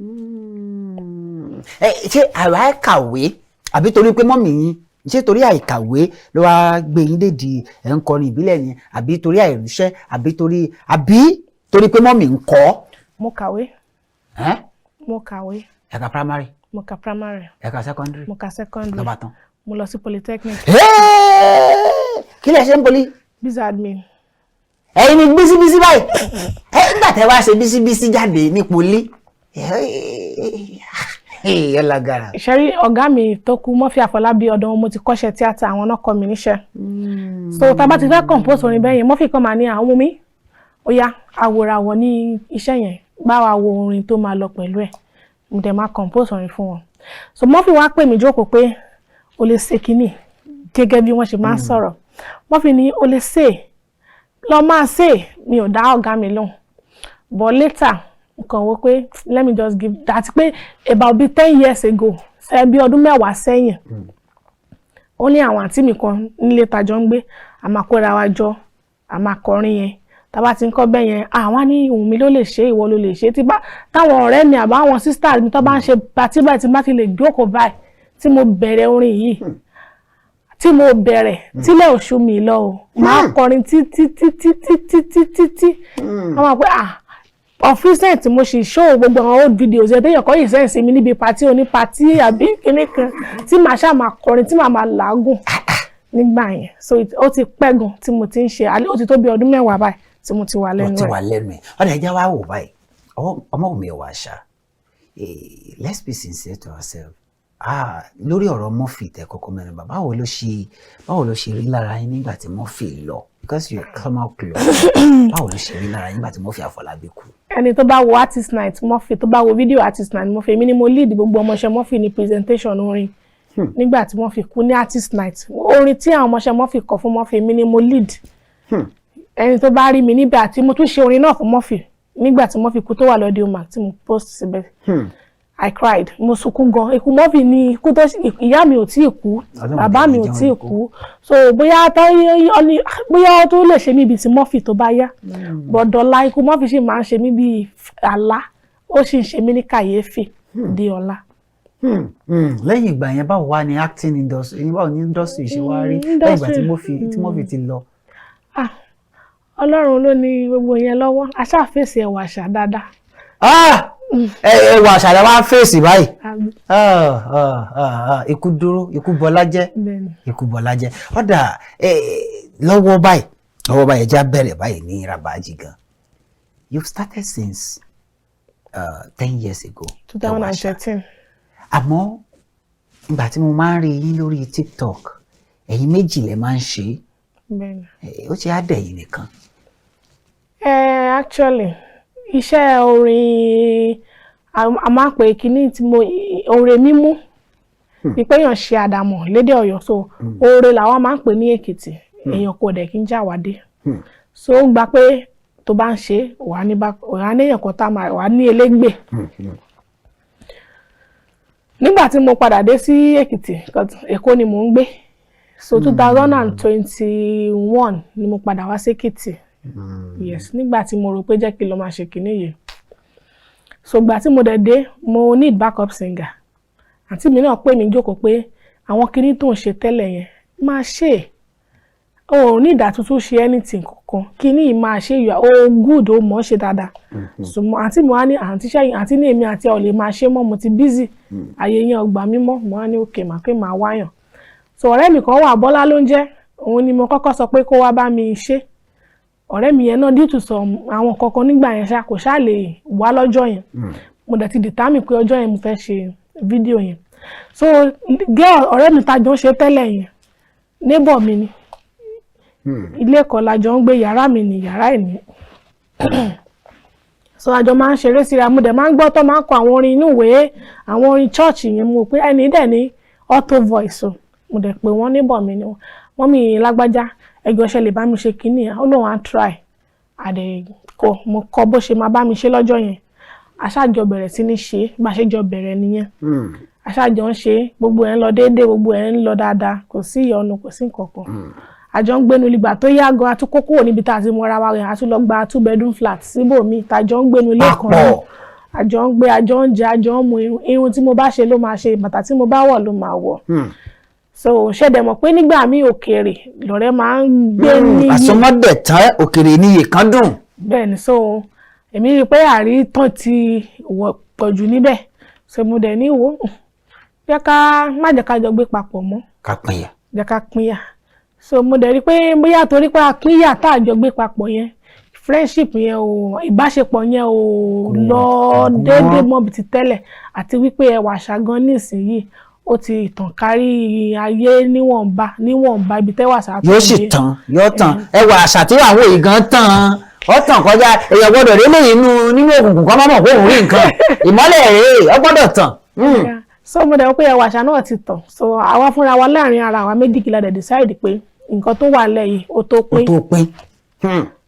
Ẹ ṣé àwa kàwé àbí torí pé mummy yín, ṣé torí àìkàwé ló wá gbé yín dédi ẹ̀ ń kọrin ìbílẹ̀ yẹn, àbí torí àìríṣẹ́, àbí torí pé mummy ń kọ́? Mo kàwé. Ẹ́? Mo kàwé. Ẹ̀ka primary? Mo ka primary. Ẹ̀ka secondary? Mo ka secondary. Lọ́ba tán? Mo lọ sí polytechnic. Kí lẹ ṣe ń poly? Biz admin. Ẹ̀yin ni bísíbísí báyìí. Ẹ nígbà tẹ́ wá ṣe bísíbísí jáde ní poly, ẹ lágara. Ìṣẹ́rí ọ̀gá mi tó kú, Murphy Àfọlábí, ọ̀dọ̀ wọn mo ti kọ́ṣẹ́ tíátà, àwọn náà kọ́ mi níṣẹ́. So tá a bá ti fẹ́ compose orin bẹ́yẹn, Murphy kan máa ní àwọn mi, ó yá, àwòràwọ̀ ní iṣẹ́ yẹn, bá wa wo orin tó máa lọ pẹ̀lú ẹ̀. Mo dẹ̀ máa compose orin fún wọn. So Murphy wá pè mí jókòó pé o lè ṣe kínní, gẹ́gẹ́ bí wọ́n ṣe máa ń sọ̀rọ̀. Murphy ní o lè ṣe, lọ máa ṣe. Mi ò dá ọ̀gá mi lóhùn, but later nǹkan wo pé let me just give that, pé about bí 10 years ago, ṣe bí ọdún 10 sẹ́yìn, ó ní àwọn àǹtí mi kan nílé tajọ ń gbé, a máa kóra wa jọ, a máa kọrin yẹn. Tá bá ti ń kọ́ bẹ́ẹ̀ yẹn, àwọn ní ohun mi ló lè ṣe, ìwọ ló lè ṣe. Tí bá táwọn ọ̀rẹ́ mi àbáwọn sisters mi tó bá ń ṣe party báyìí, tí bá ti lè jókòó báyìí tí mo bẹ̀rẹ̀ orin yìí, tí mo bẹ̀rẹ̀ tílẹ̀ oṣù mi lọ o, máa kọrin títí títí títí títí tí wọ́n máa pẹ́. Ah, of recent mo sì show gbogbo àwọn old videos ẹ̀ téèyàn kọ́ yìí sẹ́ǹsì mi níbi party oní party àbí kinní kan tí màá ṣáà máa kọrin, tí màá máa làágùn nígbà yẹn. So ó ti pẹ́ gan tí mo ti ń ṣe alẹ́, ó ti tó bí ọdún 10 báyìí tí mo ti wà lẹ́nu ti ẹ̀. Wà lẹ́nu ẹ̀. Ọ̀dà ẹja wa wò báyìí, ọmọ mi ò wá ṣá. Let's be sincere to ourselves. Ah, lórí ọ̀rọ̀ Murphy tẹ kọ́kọ́ mẹ́rin bá, báwo ló ṣe rí lára yín nígbà tí Murphy lọ? Because you come out close, báwo ló ṣe rí lára yín nígbà tí Murphy Àfọlábí kú? Ẹni tó bá wo artist night Murphy, tó bá wo video artist night Murphy, èmi ni mo lead gbogbo ọmọọṣẹ́ Murphy ní presentation orin nígbà tí Murphy kú ní artist night. Orin tí àwọn ọmọọṣẹ́ Murphy kọ fún Murphy, èmi ni mo lead. Ẹni tó bá rí mi níbẹ̀, àti mo tún ṣe orin náà fún Murphy nígbà tí Murphy kú, tó wà lọ́dí ọmọ tí mo post síbẹ̀. I cried, mo sunkún gan. Ikú Murphy ni ikú tó ìyá mi ò tí ì kú, Ọlọ́run bàbá mi jẹ́ ò jẹ́ tí ì wọn kú. kú. So bóyá bóyá ó tún lè ṣe mí bíi ti Murphy tó bá yá, but dọ̀la ikú Murphy sì máa ń ṣe mí bíi àlá, ó sì ń ṣe mí ní kàyéfì di ọ̀la. Lẹ́yìn ìgbà yẹn, báwo wá ní acting industry, báwo ní industry ṣe wá rí lẹ́yìn ìgbà tí Industry, Murphy ti lọ? Ah, Ọlọ́run ló ní gbogbo yẹn lọ́wọ́. A ṣáà fèsì ẹwà àṣà dáadáa. Ah! Ẹ wà àṣàlẹ̀ wá fèsì báyìí. Àbí? Ah, ah, ah, ah, ikú dúró, ikú bọlá jẹ́. Bẹ́ẹ̀ni. Ikú bọlá jẹ́. Ọ̀dà, lọ́wọ́ báyìí, lọ́wọ́ báyìí, ẹja bẹ̀rẹ̀ báyìí ní rabaji gan. You've started since 10 years ago. 2013. Àmọ́ ìgbà tí mo máa ń rí yín lórí TikTok, ẹ̀yin méjì lẹ máa ń ṣe. Bẹ́ẹ̀ni. É, ó ṣe á dẹ̀yìn nìkan? Actually, iṣẹ́ orin a máa ń pè kíní tí mo orin mímú pípé èèyàn ṣe àdàmọ̀ lédè Ọ̀yọ́, so oore làwọn máa ń pè ní Èkìtì. Èèyàn kò dẹ̀ kí ń jáwádé, so ó gba pé tó bá ń ṣe, wàá ní bá wàá ní èèyàn kan tá máa wàá ní elégbè. Nígbà tí mo padà dé sí Èkìtì, Èkó ni mò ń gbé, so 2021 ni mo padà wá sí Èkìtì. Yes, nígbà tí mo rò pé jẹ́ kí n lọ máa ṣe kinní yìí. So gbà tí mo dẹ̀ dé, mo need backup singer. Àǹtí mi náà pè mí jókòó pé àwọn kinní tó ń ṣe tẹ́lẹ̀ yẹn, máa ṣe é, o ò ní ìdàtútù ṣe anything kankan, kinní yìí máa ṣe yà ó good, ó mọ̀ ọ́ ṣe dáadáa. So àǹtí mi wá ní, àǹtí sẹ́yìn, àǹtí ní èmi àti ẹ̀ ò lè máa ṣe mọ́, mo ti busy, àyè yẹn ò gbà mí mọ́. Mo wá ní okay, màá pé màá wáyàn. So ọ̀rẹ́ mi kan wà, Bọ́lá ló ń jẹ́. Òun ni mo kọ́kọ́ sọ pé kó wá bá mi ṣe. Ọ̀rẹ́ mi yẹn náà, due to some àwọn kankan nígbà yẹn ṣá, kò ṣáà lè wá lọ́jọ́ yẹn. Mo dẹ̀ ti determine pé ọjọ́ yẹn mo fẹ́ ṣe fídíò yẹn. So girl ọ̀rẹ́ mi ta jọ ń ṣe tẹ́lẹ̀ yẹn, neighbor mi ni, ilé ẹ̀kọ́ la jọ ń gbé, yàrá mi ní yàrá ẹ̀ ní. So àjọ máa ń ṣeré síra. Mo dẹ̀ máa ń gbọ́ tó máa ń kọ àwọn orin inú ìwé, àwọn orin church yẹn. Mo rò pé ẹni dẹ̀ ní alto voice o. Mo dẹ̀ pé wọ́n, neighbor mi ni wọ́n. Wọ́n mi lágbájá, ẹgbẹ́ ọṣẹ lè bá mi ṣe kínní. Ó lóun á try. Àdè kọ mo kọ bó ṣe máa bá mi ṣe lọ́jọ́ yẹn. Aṣáájọ bẹ̀rẹ̀ sí ní ṣe, bá ṣe jọ bẹ̀rẹ̀ nìyẹn. Aṣáájọ ń ṣe, gbogbo ẹ̀ ń lọ déédéé, gbogbo ẹ̀ ń lọ dáadáa, kò sí ìyọnu, kò sí nǹkan kan. Àjọ ń gbénu. Ìgbà tó yá gan, a tún kó kúrò níbi tá a ti mọra wa rẹ̀, a tún lọ gba two bedroom flat síbòmíì tá a jọ ń gbénu ilé kan náà. Papọ̀. Àjọ ń gbé, àjọ ń jẹ, àjọ ń mu. Irun tí mo bá ṣe ló máa ṣe, bàtà tí mo bá wọ̀ ló máa wọ̀. So ṣẹ̀dẹ̀ mọ̀ pé nígbà míì, òkèèrè lọ̀rẹ́ máa ń gbé níyì. Àsomọ́dẹ̀ tán, òkèrè níyì kan dùn. Bẹ́ẹ̀ ni. So èmi rí i pé àrítàn ti wọ̀ pọ̀jù níbẹ̀, so mo dẹ̀ ní wò ó, jẹ́ ká má jẹ́ ká jọ gbé papọ̀ mọ́. Ká pinya. Jẹ́ ká pínyà. So mo dẹ̀ rí i pé bóyá torí pé a pínyà tá a jọ gbé papọ̀ yẹn, friendship yẹn ò, ìbáṣepọ̀ yẹn ò lọ déédéé mọ́ bí ti tẹ́lẹ̀, àti wípé ẹwà àṣà gan nísìnyìí ó ti tàn kárí ayé níwọ̀nba níwọ̀nba ibi tẹ́wà àṣà tó Yóò sì dé. Tàn, yóò tàn. Ẹwà àṣà tí àwọn èyí gan tàn, ó tàn kọjá. Èèyàn gbọ́dọ̀ rí lẹ́yìn inú nínú òkùnkùn kan má mọ̀ pé òun rí nǹkan ìmọ́lẹ̀ rèé, ó gbọ́dọ̀ tàn. Yeah. So mo dẹ̀ wọ́n pé ẹwà àṣà náà ti tàn, so àwa fúnra wa láàrin ara àwa méjì kí la dẹ̀ decide pé nǹkan tó wà lẹ̀ yìí ó tó Ó pín. tó pín.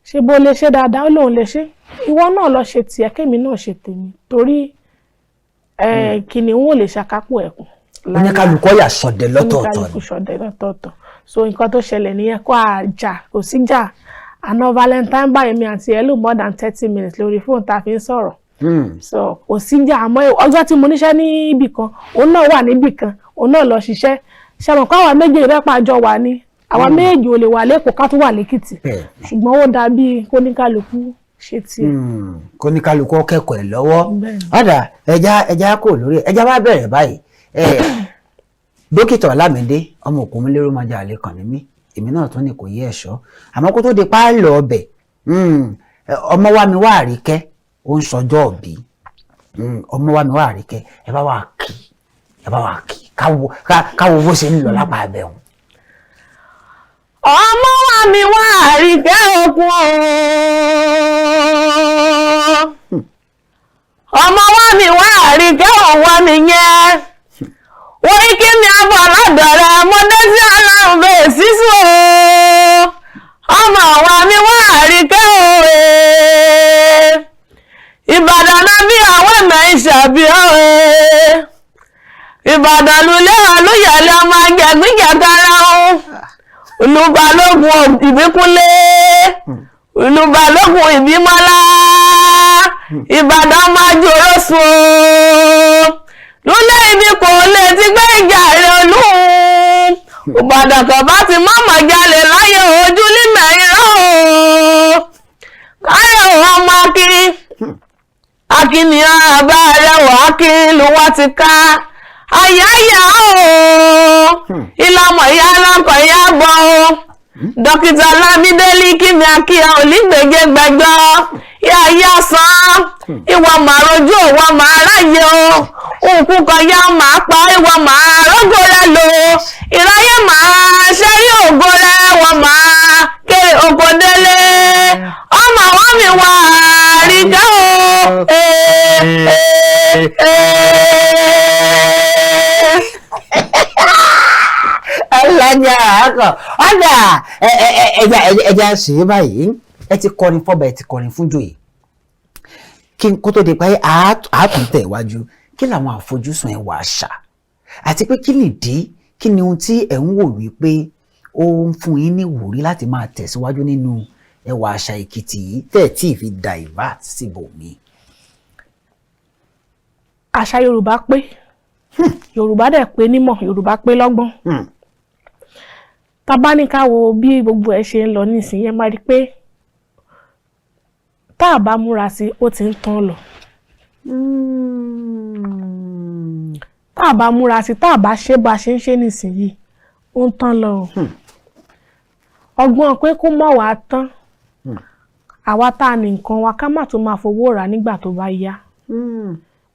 Ṣé bó lè ṣe dáadáa, ó lóun lè ṣe. Ìwọ náà lọ ṣe tiẹ̀, kémi náà ṣe tèmi, torí kìnìún ò lè ṣàkápò ẹkùn. Oníkálukú ọ̀yà sọdẹ lọ́tọ̀ọ̀tọ̀ ni. Oníkálukú ṣọdẹ lọ́tọ̀ọ̀tọ̀. So nǹkan tó ṣẹlẹ̀ nìyẹn. Kó àjà kò sí jà. Àná Valentine báyìí, mi àti ẹ lò more than 30 minutes lórí fóònù tá a fi ń sọ̀rọ̀. So kò sí jà. Àmọ́ ọjọ́ tí mo níṣẹ́ níbì kan, òun náà wà níbì kan, òun náà lọ ṣiṣẹ́. Ṣàmọ̀ kó àwa méjèèjì rẹ́pà àjọ wà ní, àwa méjèèjì ò lè wà lẹ́kọ̀ọ́ ká tún wà lẹ́kìtì. Ṣùgbọ́n ó dàbí kóníkálukú ṣe tiẹ̀. Kóníkálukú kẹ́kọ̀ọ́ ẹ̀ lọ́wọ́. Bẹ́ẹ̀ni. Ọ̀dà, ẹja ẹja kò lórí ẹ̀, ẹja wá bẹ̀rẹ̀ báyìí. Dókítà Ọlámídé ọmọ òkúnmílérò máa jẹ àlè kàn ní mí, èmi náà tún ní kò yé ẹ̀ṣọ́. Àmọ́ kó tó di páàlọ̀ ọbẹ̀, ọmọ wa mi wá àríkẹ́, ó ń sọjọ́ òbí. Ọmọ wa mi wá àríkẹ́, ẹ bá wa kì, ẹ bá wa kì, káwo bó ṣe ń lọ lápá abẹ́ wọn. Ọmọ wa mi wá àríkẹ́ òkun ooo, ọmọ wa mi wá àríkẹ́ òwò mi yẹn wọ́n kí mi abọ́ lọ́dọ̀ mo dé sí ọlọ́run bẹ́ẹ̀ sísú ooo. Ọmọ wa mi wá àríkẹ́ òwe Ìbàdàn náà bí àwọn ẹ̀mẹ́ ìṣàbí òwe. Ìbàdàn lulẹ̀ Olúyọ̀lé ọmọ ajẹ̀gbíjẹ̀kára o. Olúbalógun Ìbíkúnlé, Olúbalógun Ìbímọ́lá, Ìbàdàn máa jòrò sùn o. Lulẹ̀ ibi kò lè ti gbé ìjà rẹ̀ olú. Ìbàdàn kan bá ti mọ̀mọ́ jalè láyé ojú límẹ̀ irọ́ o. Káyọ̀ ọmọ akin akínìyàn àbá rẹwà akin ló wá ti ká àyáyá o. Ìlàmọ̀ ìyá aláǹkọ̀ ìyá bọ̀ o. Dókítà Lámídélì kíni akíyà olígbèjé gbẹjọ yáyá san ìwà màrojú òwà màá ráyè o. Òkú kan yá màá pa ìwà màá rógó rẹ lò ìráyè màá ṣẹ́rí ògo rẹ wọ́n màá kéré oko délé ọmọ àwọn mi wà àríkẹ́ o. Ee, ee, ee. Alájà akọ ọ̀dà ẹja ẹja ṣe é báyìí. Ẹ ti kọrin fọba, ẹ ti kọrin fún joyè, kí n kó tó di pé àátún tẹ̀ wájú, kí làwọn àfojúsùn ẹwà àṣà, àti pé kí nìdí, kí ni ohun tí ẹ̀ ń wò wípé ó ń fún yín ní ìwúrí láti máa tẹ̀síwájú nínú ẹwà àṣà Èkìtì yìí tẹ̀ tí ì fi divert síbòmí? Àṣà Yorùbá pé, Yorùbá dẹ̀ pé nímọ̀, Yorùbá pé lọ́gbọ́n. Tá bá ní ká wo bí gbogbo ẹ̀ ṣe ń lọ nísìnyí, ẹ máa rí i pé tá a bá múra sí, ó ti ń tán lọ. Tá a bá múra sí, tá a bá ṣe bá a ṣe ń ṣe nísìnyí, ó ń tán lọ o. Ọgbọ́n pé kó mọ̀ wá tán, àwa tá a ní nǹkan wa, ká má tún máa fowó rà nígbà tó bá yá.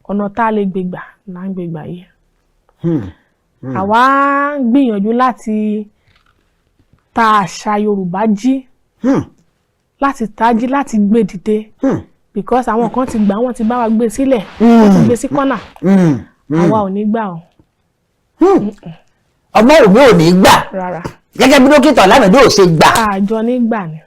Ọ̀nà tá a lè gbé gbà là ń gbé gbà yìí. Àwa ń gbìyànjú láti ta àṣà Yorùbá jí, láti tají, láti gbé dìde, because àwọn kan ti gbà, wọ́n ti bá wa gbé sílẹ̀, wọ́n ti gbé sí kọ́nà. Àwa ò ní gbà o. Ọmọ òun ò ní gbà? Rárá. Gẹ́gẹ́ bí dókítà Ọlámídé ò ṣe gbà. Àjọ ní gbà ni.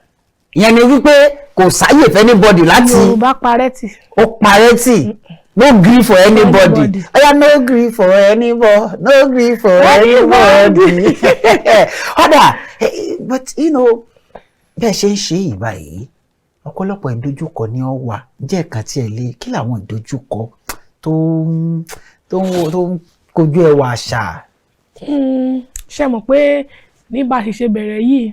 Ìyẹn ni wípé kò sáyè fẹ́ anybody láti Yorùbá parẹ́ tì. Ó parẹ́ tì. No gree for anybody. Anybody. Oya, no gree for anybody, no gree for anybody. Ọ̀dà, but you know, bẹ́ẹ̀ ṣe ń ṣe yìí báyìí, ọ̀pọ̀lọpọ̀ ìdojúkọ ni ó wà. Jẹ́ ẹ̀ka tí ẹ lé, kí làwọn ìdojúkọ tó ń kojú ẹwà àṣà? Ṣe mọ̀ pé ní bá a ṣe ṣe bẹ̀rẹ̀ yìí,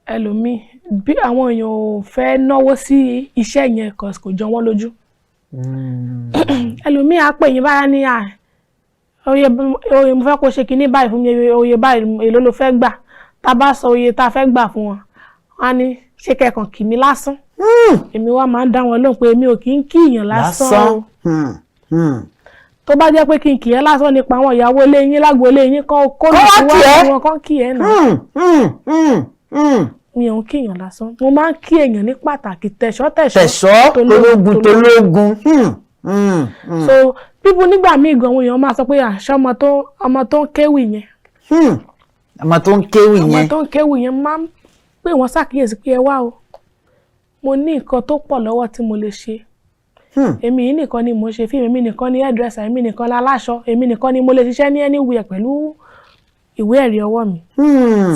ẹlòmíì, bí àwọn èèyàn ò fẹ́ náwó sí iṣẹ́ yẹn 'cause kò jọ wọ́n lójú. Ẹlòmíì á pè yín báyà ní à oye oye, mo fẹ́ kó ṣe kinní báyìí fún mi, oye báyìí, èló ló fẹ́ gbà? Tá a bá sọ oye tá a fẹ́ gbà fún wọn, wọn á ní ṣé kẹkàn kì mí lásán. Èmi wá máa ń dá wọn lóhùn pé èmi ò kì í kíyàn lásán o. Tó bá jẹ́ pé kí n kì í lásán nípa àwọn ìyàwó ilé yín, lágbo ilé yín kọ́ kó Kọ́ wá kì ẹ́. wọn kọ́ kì ẹ́ nà. Mi ò ń kíyàn lásán, mo máa ń kí èèyàn ní pàtàkì, tẹ̀ṣọ́ tẹ̀ṣọ́. Tẹ̀ṣọ́ tológun tológun. So people nígbà míì gan, àwọn èèyàn máa sọ pé àṣà ọmọ tó ń kéwì yẹn. Ọmọ tó ń kéwì Ọmọ yẹn. tó ń kéwì yẹn. Máa ń pè wọ́n ṣàkíyèsí pé ẹ wá o, mo ní nǹkan tó pọ̀ lọ́wọ́ tí mo lè ṣe. Èmi yìí nìkan ni mo ń ṣe fíìmù, èmi nìkan ni hairdresser, èmi nìkan ni aláṣọ, èmi nìkan ni mo lè ṣiṣẹ́ ní anywhere pẹ̀lú ìwé ẹ̀rí ọwọ́ mi.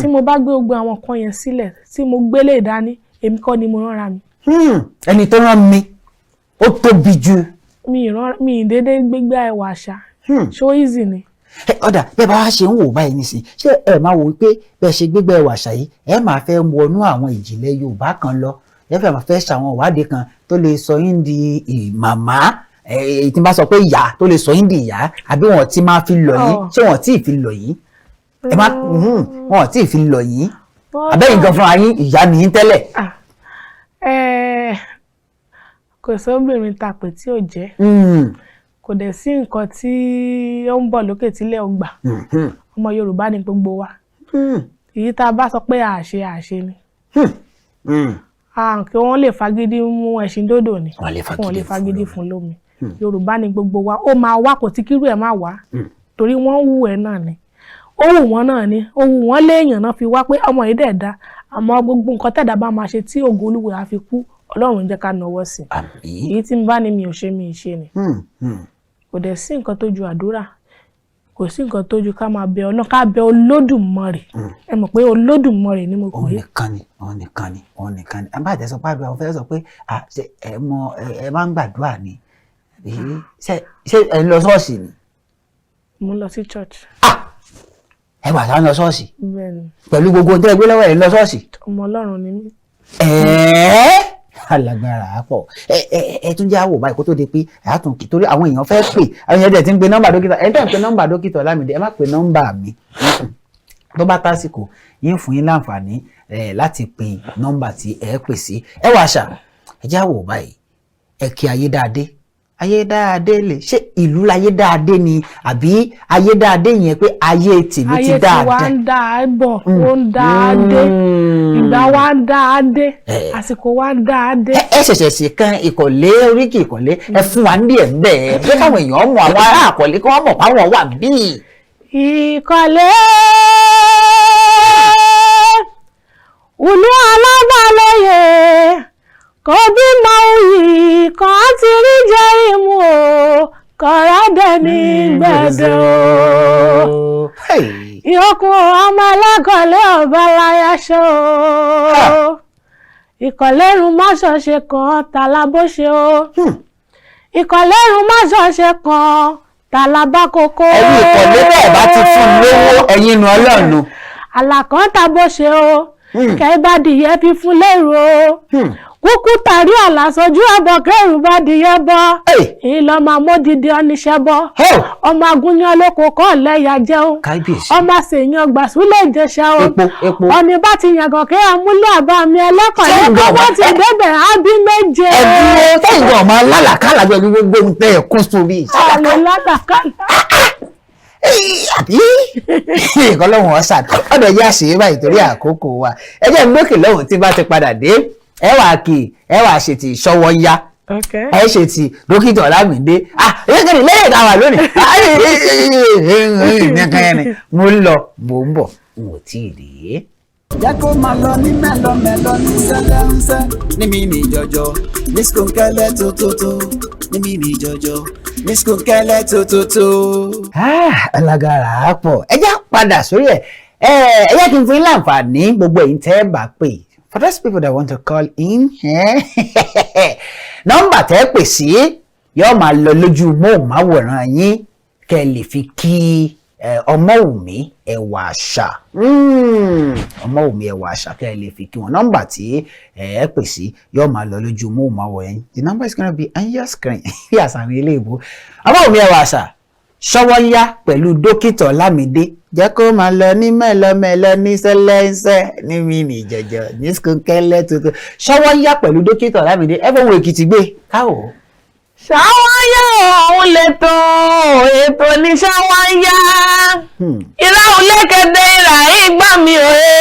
Tí mo bá gbé gbogbo àwọn nǹkan yẹn sílẹ̀, tí mo gbélé dání, èmi kọ́ ni mo ránra mi. Ẹni tó rán mi ó tóbi jù. Mi ì rán mi ì déédéé gbégbá ẹwà àṣà. Ṣó easy ni? Ẹ, ọ̀dà, bẹ́ẹ̀ bá wá ṣe ń wò báyìí nísìn, ṣé ẹ máa wò wípé bẹ́ẹ̀ ṣe gbégbá ẹwà àṣà yìí, ẹ máa fẹ́ wọnú àwọn ìjìnlẹ̀ Yorùbá kan lọ, ẹ fẹ́ máa fẹ́ ṣàwọn ìwádìí kan tó lè sọ yín di màmá, tí n bá sọ pé ìyá, tó lè sọ yín di ìyá, àbí wọn ti máa fi lọ̀ yín? Ọ̀. Ṣé wọn tí ì fi lọ̀ yín? Ẹ má wọn tí ì fi lọ̀ yín, àbẹ́yìn gan fúnra yín, ìyá nìyín tẹ́lẹ̀? Ah, kò sóbìnrin tapè tí ò jẹ́. Kò dẹ̀ sí nǹkan tí ó ń bọ̀ lókè tílẹ̀ ò gbà. Ọmọ Yorùbá ni gbogbo wa. Èyí tá a bá sọ pé àṣe àṣe ni. Kí wọ́n lè fagídí mú ẹṣin dódò ni. Wọ́n lè fagídí Wọ́n lè fún fagídí lómi. fún lómi. Yorùbá ni gbogbo wa. Ó máa wá, kò tí kírú ẹ̀ máa wá, torí wọ́n wù ẹ́ náà ni, ó wù wọ́n náà ni, ó wù wọ́n léèyàn náà fi wá pé ọmọ yìí dẹ̀ da. Àmọ́ gbogbo nǹkan tẹ̀dá bá máa ṣe tí ògo Olúwa á fi kú, Ọlọ́run jẹ́ ká nawọ́ sí i. Àmín. Èyí tí n bá ní mi ò ṣe, mi ì ṣe ni. Kò dẹ̀ sí nǹkan tó ju àdúrà, kò sí nǹkan tó ju ká máa bẹ Ọlọ́run, ká bẹ Olódùmarè. Ẹ mọ̀ pé Olódùmarè ni mo pè Òun é. nìkan ni, òun nìkan ni, òun nìkan ni. Àbá àtẹ̀sọ pé àdúrà, òun fẹ́ sọ pé à ṣe ẹ mọ ẹ máa ń gbàdúrà ni, àbí ṣé ẹ ń lọ ṣọ́ọ̀ṣì ni? Mo ń lọ sí church. Ẹ wà sá ń lọ ṣọ́ọ̀ṣì? Bẹ́ẹ̀ ni. Pẹ̀lú gbogbo ohun tẹ́ ẹ gbé lọ́wọ́, ẹ ń lọ ṣọ́ọ̀ṣì? Ọmọ Ọlọ́run ni mí. Ẹ̀ẹ́, alágbára pọ̀. Ẹ ẹ ẹ tún jẹ́ àwò báyìí kó tó di pé àtún kì, torí àwọn èèyàn fẹ́ pè, àwọn èèyàn dẹ̀ ti ń pe nọ́mbà dókítà. Ẹ tẹ́ ń pe nọ́mbà dókítà Ọlámídé, ẹ má pe nọ́mbà mi. Tó bá tásìkò yín, fún yín láǹfààní ẹ láti pe nọ́mbà tí ẹ pè sí. Ẹ wà àṣà, ẹ jẹ́ àwò báyìí. Ẹ kí Ayédáadé, Ayédáadé lè ṣé ìlú láyédáadé ni, àbí Ayédáadé yẹn pé ayé tèmi ti Ayé tí wa dáadé? ń dá a bọ̀, ó ń dá a dé, ìgbà wa ń dá a dé, àsìkò wa ń dá a dé. Ẹ ṣẹ̀ṣẹ̀ sí kan ìkọ̀lé, oríkì ìkọ̀lé, ẹ fún wa ní díẹ̀ bẹ́ẹ̀ pé káwọn èèyàn mọ̀, àwọn ará àkọ̀lé kí wọ́n mọ̀ páwọn wà bíi. Ìkọ̀lé ìlú alábàlóye kò bímọ òyì kan ti rí jẹ́ ìmú o, kọ̀rọ̀ dẹni gbẹ̀dẹ̀ o. Hey. Ìyókù ọmọ ẹlẹ́kọ̀ọ́lé ọba láyàṣọ o. Ìkọ̀lẹ́rùn mọ́ṣọ̀ṣe kan tàlà bó ṣe o. Ìkọ̀lẹ́rùn mọ́ṣọ̀ṣe kan tàlà bá kókó. Ẹ̀yin ìkọ̀lé bẹ́ẹ̀ bá ti fún un lówó, ẹ̀yin nu Ọlọ́run. Àlàkàn ta bó ṣe o. Kẹ́ bá dìyẹ fífún lérò o. Kúkú tàrí àlàsọjú ẹbọ kẹrù bá dìyẹ bọ. Hey. Ìlọmọ amódìdí oníṣẹ́ bọ. Oh. Ọmọ agúnyan lóko kọ́ lẹ́yà jẹun. Kábíyèsí. Ọmọ àṣeyàn gbàsúlẹ̀ ìjẹsà o. Epo, epo. Ọ̀nì bá ti yàgàn kí amúlẹ̀ àbá mi ẹlẹ́kọ̀ọ́ Ṣé lẹ́kọ̀ọ́ ìgbà bá ti débẹ̀ á bí méje. Ẹ̀dúró, sẹ́yìn gan ọmọ alálàkàlà pẹ̀lú gbogbo ohun tẹ́ ẹ̀ kún sórí. Àlè ládàkàlà. Àbí ìkọlọ́hún ọ̀sán ọ̀dọ̀ yá ṣe é báyìí torí àkókò wa. Ẹ jẹ́ n gbókè lọ́hùn, tí bá ti padà dé, ẹ wà kì ẹ wà ṣe ti ṣọwọ́ yá, ẹ ṣe ti dókítà Ọlámídé. Ah, lẹ́yìn lẹ́yìn tá a wà lónìí mo ń lọ, mo ń bọ̀, n ò tí ì dé. Jẹ́ kó máa lọ ní mẹ́lọmẹ́lọ, ní sẹ́lẹ̀ńsẹ́, ní mímí jọjọ, ní skunkẹ́lẹ́ tótótó, ní mímí jọjọ, ní skunkẹ́lẹ́ tótótó. Ah, alágara pọ̀. Ẹ já padà sórí ẹ̀. Ẹ jẹ́ kí n fún yín láǹfààní, gbogbo ẹ̀yin tẹ́ ẹ bá pè, for those people that want to call in, nọ́mbà tẹ́ ẹ pè sí yóò máa lọ lójú móhùnmáwòrán yín, kẹ́ ẹ lè fi kí Ọmọ́wùmí Ẹwà Àṣà. Ọmọ́wùmí Ẹwà Àṣà, kẹ́ ẹ lè fi kí wọn. Nọ́mbà tí ẹ pè sí yóò máa lọ lójú móhùnmáwòrán yín. The number is gonna be on your screen bí àṣà àwọn ilé ìbò. Ọmọ́wùmí Ẹwà Àṣà, ṣọwọ́ yá pẹ̀lú dókítà Ọlámídé, jẹ́ kó máa lọ ní mẹ́lọmẹ́lọ, ní sẹ́lẹ́ńsẹ́, ní mímì jọjọ, ní skunkẹ́lẹ́ tuntun. Ṣọwọ́ yá pẹ̀lú dókítà Ọlámídé, ẹ fọwọ́ Èkìtì gbé káwọ́. Ṣáwáyá òun lè tó ètò ní ṣáwáyá. Ìlà òun lékede ìlà ìgbà mi òye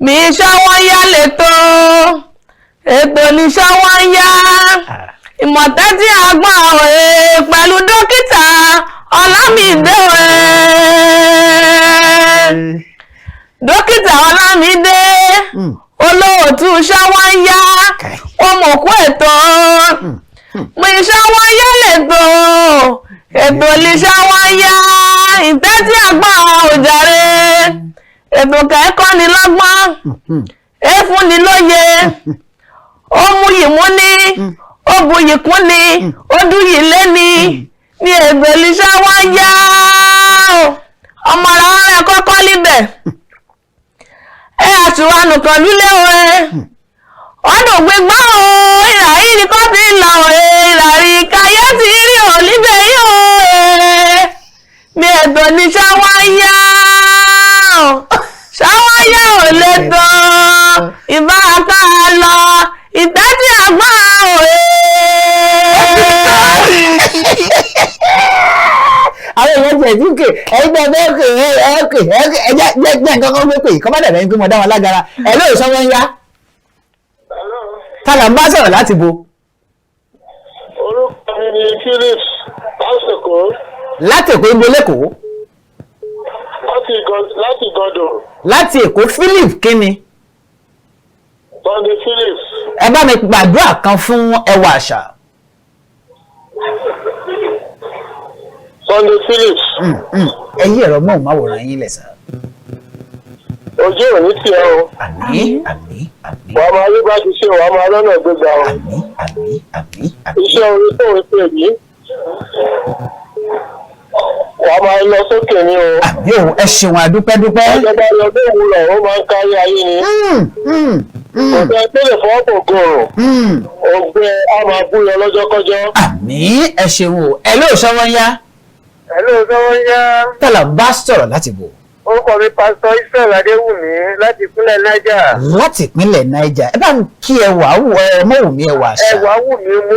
mi. Ṣáwáyá lè tó ètò ní ṣáwáyá, ìmọ̀tẹ́tí àgbà òye pẹ̀lú dókítà Ọlámídé òye. Dókítà Ọlámídé, olóòtú ṣáwáyá, ọmọkú ètò mi. Ṣáwáyá lètò, ètò lè ṣáwáyá, ìtẹ́tí àgbà òjàre, ètò kẹ́kọ̀ọ́ ni lọ́gbọ́n, éfúnni lóye, ó mú yìí mú ní, ó buyì kún ní, ó dúyì lé ní ní ètò lè ṣáwáyá. Ọmọ ara rẹ̀ kọ́kọ́ líbẹ̀ ẹ àṣùwànù kan lúlé o ẹ ọdún gbígbá o. Ìlà yìí ni kò ti lọ o, ìlà rí káyé ti rí o níbẹ̀ yìí o. Mi ètò ní ṣáwáyá o, ṣáwáyá ò lè tán ìbá ká lọ ìtẹ́tí àgbà o. Àwọn èèyàn tiẹ̀ tí ń kè, ẹ̀yin tẹ́ fẹ́ kè, ẹ kè, ẹ kè, ẹ jẹ́ jẹ́ nǹkan kan gbé pè kọ́ bá dàbẹ̀ pé mo dá wọn lágara. Ẹ lóye, sọ́wọ́n yá. Hello. Ta là ń bá sọ̀rọ̀ láti bo? Orúkọ mi ni Phillips lásìkò. Láti Èkó, ibo lẹ́kọ̀ọ́? Láti Ìgàndò. Láti Èkó, Philip kíni? Sunday Phillips. Ẹ bá mi gbàdúrà kan fún Ẹwà Àṣà. Sunday Phillips. Ẹ yí ẹ̀rọ mọ́ọ̀máwòrán yín lẹ̀ sá. Ojú ò ní tiẹ̀ o. Àmín, àmín, àmín. Wàá máa rí bá ti ṣe, wàá máa lọ́nà gbégbá o. Àmín, àmín, àmín, àmín. Iṣẹ́ orí tó ń pè yìí, wàá máa lọ sókè ní o. Àmín o, ẹ ṣeun, àdúpẹ́dúpẹ́. Ìjọba lọ bí òwúrọ̀, ó máa ń kárí ayé ni. Kò sẹ́ni tó lè fọwọ́ kò gòrò. Ògbẹ́ á máa bú lọ lọ́jọ́kọ́jọ́. Àmín, ẹ ṣeun o. Ẹ lóò sọ́wọ́ ń yá. Hello, sọ́wọ́ yá. Tálà bá sọ̀rọ̀ láti bò? Orúkọ mi Pásítọ̀ Israel Adéwùmí láti ìpínlẹ̀ Niger. Láti ìpínlẹ̀ Niger. Ẹ bá ń kí ẹwà wù ẹ mọ̀wùmí ẹwà àṣà. Ẹwà wù mí, mo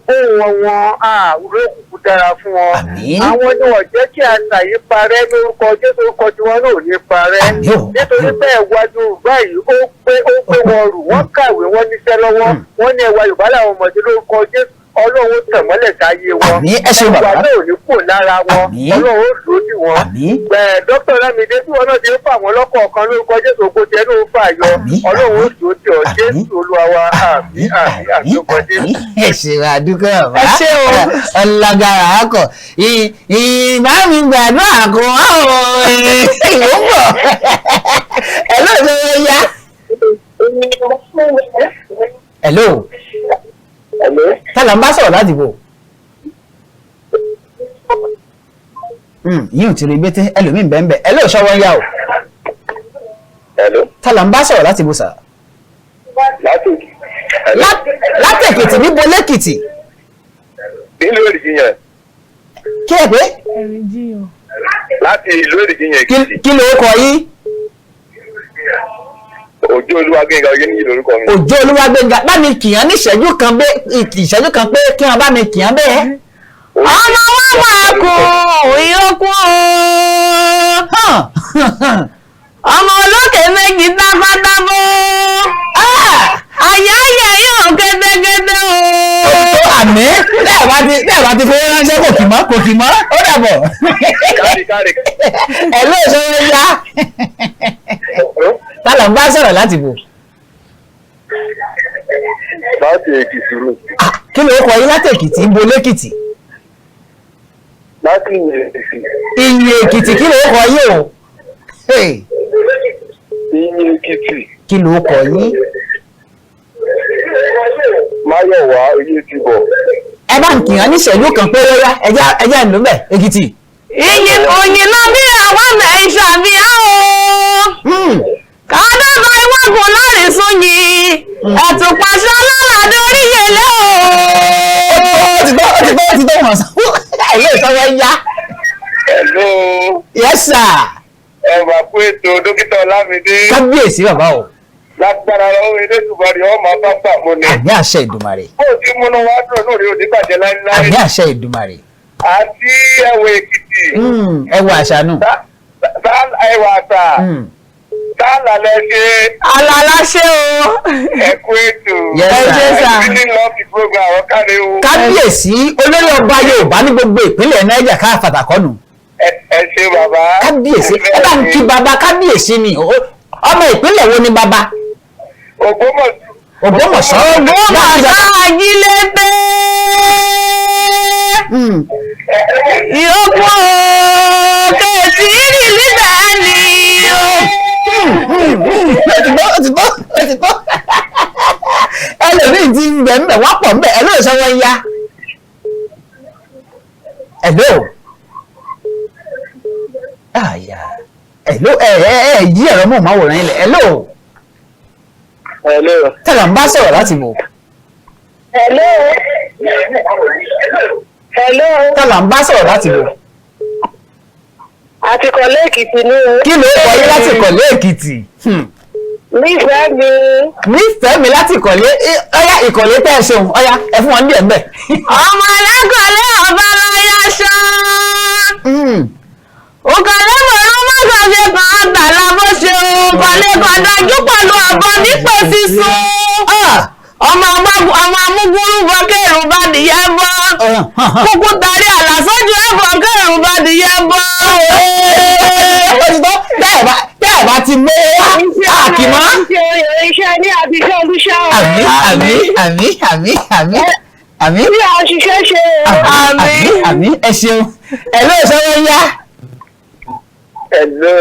gbóhùn wọn àwùrọ̀ òkùnkùn dára fún wọn. Àmín. Àwọn ni wọ́n jẹ́ kí àṣà yìí parẹ́ lórúkọ Jésù, orúkọ tí wọn náà ò ní parẹ́. Àmín o. Nítorí pé ẹwà Yorùbá yìí ó gbé wọn rù, wọ́n kàwé, wọ́n níṣẹ́ lọ́wọ́, wọ́n ní ẹwà Yorùbá làwọn ọmọdé lórúkọ Jésù. Ọlọ́run tàn mọ́lẹ̀ sáyé wọn. Àmín, ẹ ṣeun bàbá. Ẹwà náà ò ní kò lára wọn. Àmín. Ọlọ́run ó lò ó dì wọ́n. Àmín. Ẹ Dókítà Ọlámídé, tí wọn náà ti ń fà wọn lọ́kọ̀ọ̀kan lórúkọ Jésù, ògo tiẹ̀ ló ń fà yọ. Àmín. Ọlọ́run ó lò ó dì ọ́. Àmín. Jésù Olúwa wa, àmín, àmín, àmín, orúkọ Jésù. Ẹ ṣeun, àdúgbò bàbá. Ẹ ṣé o. Ọlágara akọ ìbá mi gbàdúrà kó wá o, ìwọ ń bọ̀. Ẹ lóò tó yá. Hello. Hello. Tálà ń bá sọ̀rọ̀ láti bò? Yíò ti rí bété ẹlòmíín bẹ́ẹ̀ bẹ́ẹ̀. Ẹ lóò ṣọwọ́ ń yá o. Hello. Tálà ń bá sọ̀rọ̀ láti bò sà? Láti Láti Èkìtì, níbo lẹ́kìtì? ìlú Èrìgìyàn. Kí ẹ pé? Láti ìlú Èrìgìyàn. Kí ló kọ yín? Òjó Olúwagbénga Oyèníyì lórúkọ mi. Òjó Olúwagbénga, bá mi kìyàn ní ìṣẹ́jú kan bẹ́, ìṣẹ́jú kan pé kí wọ́n bá mi kìyàn bẹ́ẹ̀. Ọmọ wa máa kú ìyókù o. Hàn. Ọmọ olókè méjì tábátábó. Àyà ayẹ yóò kẹ́tẹ́kẹ́tẹ́ o. Ó àmì bẹ́ẹ̀ bá ti fowó ránṣẹ́, kò kì mọ́, kò kì mọ́, ó dàbọ̀. Kárí kárí. Ẹ ló ṣọwọ́ yá. Tálà ń bá sọ̀rọ̀ láti bò? Láti Èkìtì ni. Kí ló kọ yín láti Èkìtì, ń bo lẹ́kìtì? Láti Èkìtì. Ìyìn Èkìtì, kí ló kọ yín o? Hey, Ìyìn Èkìtì. Kí ló kọ yín? Máyọ̀wá Oyètìbọ̀. Ẹ bá ń kìyàn ní ìṣẹ́jú kan péré yá, ẹjá ẹjá ìlú mẹ́ Èkìtì. Ìyìn òyìn náà bí àwọn mẹ́ṣà bí á o. Kàdọ́gba iwágun láàrin sún yìí. Ẹ̀tùpàṣẹ lọ́làdé oríyẹlẹ o. Ó ti gbọ́, ó ti gbọ́, ó ti gbọ́ wọ̀n sàn. Ilé ìsọ̀rọ̀ yá. Hello. Yes sir. Ẹ wà fún ètò, Dókítà Ọlámídé. Kábíyèsí bàbá o. Lágbára lọ́wọ́ Elédùmarè, ọmọ bá mú ni. Àmì àṣẹ Ìdùmarè. Bó o ti múnú wá dùn náà rí, òní bàjẹ́ láíláí. Àmì àṣẹ Ìdùmarè. Àti ẹwà Èkìtì. Ẹwà àṣà nù. Ẹwà àṣà. Tálà lẹ ṣe. Àlàlá ṣe o. Ẹ kú ètò. Yes, Ẹ ṣé sir. sà. I really love the program, ọ̀kadì o. Kábíyèsí olórí ọba Yorùbá ní gbogbo ìpínlẹ̀ Niger ká fàtàkọ́nù. Ẹ ṣé bàbá. Kábíyèsí, ẹ bá ń kí bàbá kábíyèsí ni. Ọmọ ìpínlẹ̀ wo ni bàbá? Ògbómọ̀ṣọ́. Ògbómọ̀ṣọ́. Ògbómọ̀ṣọ́ ajílété. Ìyókù o, kèsì rì níbẹ̀ ni o. Ó ti gbọ́, ó ti gbọ́, ó ti gbọ́. Ẹlòmíì ti ń bẹ̀ ń bẹ̀ wá pọ̀ ń bẹ̀. Ẹ lóò sọ wọ́n yá. Hello. Àyà. Hello, ẹ ẹ ẹ yí ẹ̀rọ mọ̀ máwòrán yín lẹ̀. Hello. Hello. Tẹ̀lá ń bá sọ̀rọ̀ láti bò? Hello. Hello. Tẹ̀lá ń bá sọ̀rọ̀ láti bò? Àti Kọ̀lé Èkìtì ní o. Kí ló kọ yín láti Ìkọ̀lé Èkìtì? Nífẹ̀ẹ́ mi. Nífẹ̀ẹ́ mi láti Ìkọ̀lé. Ọ̀yá, Ìkọ̀lé tẹ́ ẹ ṣeun. Ọ̀yá, ẹ fún wọn ní ẹ̀ ń bẹ̀. Ọmọ alákọ̀ọ́lẹ̀ ọba lọ́yà ṣá. Òkàlẹ́ mọ̀rún mọ́sàgbé kan àgbàlá bó ṣe o. Kọ̀lé kọ̀dájú pẹ̀lú ọ̀bọ nípò sísun. Ọmọ amúgúrú bọ kẹrù bá dìyẹ bọ́. Kúkú tarí àlà sójú ẹ̀fọ́ kẹrù bá dìyẹ bọ́. Ó ti tọ́, tẹ́ ẹ̀ bá ti mú wá káàkiri mọ́. Iṣẹ́ ní àbíṣẹ́ olúṣẹ́ o. Àmín, àmín, àmín, àmín, àmín. Àmín. Bí a ṣiṣẹ́ ṣe o. Àmín, àmín, ẹ ṣeun. Ẹ ló sọ́wọ́ yá. Hello,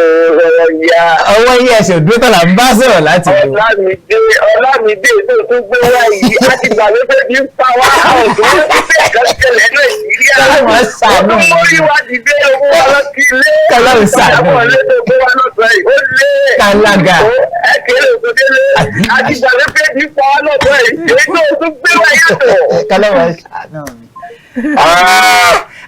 ọ̀rọ̀ ìyá. Ọwọ́ yí ẹsẹ̀ òdúró tọ́lá ń bá sọ̀rọ̀ láti lò. Ọlámídé, Ọlámídé tó tún gbé wá yìí, á ti gbà wípé bí ń pa wá àwọn tó ń fi ẹ̀ka ṣẹlẹ̀ Nàìjíríà. Kọ́lọ́run ṣàánú mi. Ó wá dìde owó wa lọ sí ilé. Kọ́lọ́run ṣàánú mi. Ọ̀pọ̀ lé tó gbé wá lọ́sàn yìí, ó lé. Kálága. Ó ẹ kéré òkú délé. Á ti gbà wípé bí ń pa wá lọ́sàn yìí, èyí tó tún gbé wá yàtọ̀. Kọ́lọ́run ṣàánú mi.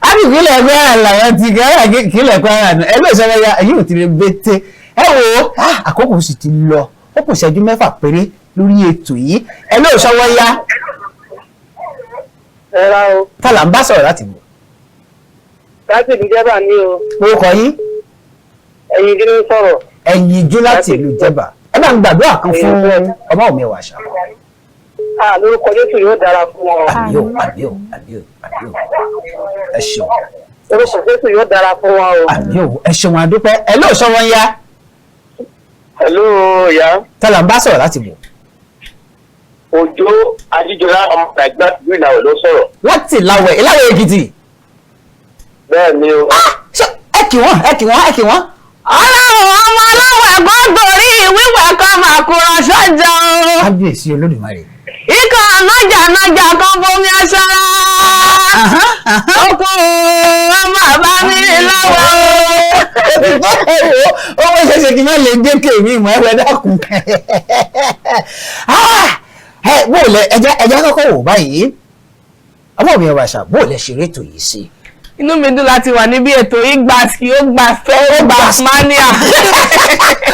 A ní ìpínlẹ̀ Kwara làwọn ti kẹ́rà ìpínlẹ̀ Kwara nù. Ẹ ló sọ́wọ́ yá, èyí ò ti lè bété. Ẹ wo, àkókò sì ti lọ. Ó kù ìṣẹ́jú 6 péré lórí ètò yìí. Ẹ ló sọ́wọ́ yá. Ẹ ra o. Tọ́lá ń bá sọ̀rọ̀ láti bọ̀. Láti ìlú Jẹ́bà ní o. Orúkọ yín? Ẹ̀yin kí ló ń sọ̀rọ̀? Ẹ̀yin ijó láti ìlú Jẹ́bà. Ẹ bá ń gbàdúrà kan fún ọmọ mi wà ṣá. À lórúkọ Jésù yóò dára fún ọ. Àmín o, àmín o, àmín o, àmín o. Ẹ ṣeun. Lórúkọ Jésù yóò dára fún wa o. Àmín o, ẹ ṣeun àdúpẹ́. Ẹ ló sọ wọn yá. Hello, ìyá. Tọ́lá ń bá sọ̀rọ̀ láti bọ̀. Òjó Ajíjọlá ọmọ Nàìjíríà ìlú Ìlàwẹ̀ ló sọ̀rọ̀. Láti Ìlàwẹ̀, Ìlàwẹ̀ Èkìtì. Bẹ́ẹ̀ ni o. Ṣé ẹ kì wọ́n, ẹ kì wọ́n, ẹ kì wọ́n. Ọlọ́run ọmọ aláwẹ̀ gbọ́dọ̀rí wíwẹ̀ kan máa kúrọ̀ sọ́jà o. Kábíyèsí Olódùmarè. Ikọ̀ nájà nájà kan bomi aṣara. Okun ọmọ àbá mi láwẹ̀ o. Owó ṣẹ̀ṣẹ̀ kí n má lè dé kèmí ìmọ̀ ẹ̀wẹ̀ dákun. Bó o lẹ ẹja kọ́kọ́ wò báyìí. Ọmọ mi ọba àṣà, bó o lẹ ṣeré ètò yìí sí. Inú mi dùn láti wà níbi ètò yìí, gba ski, ó gba fẹ́, ó gba mania.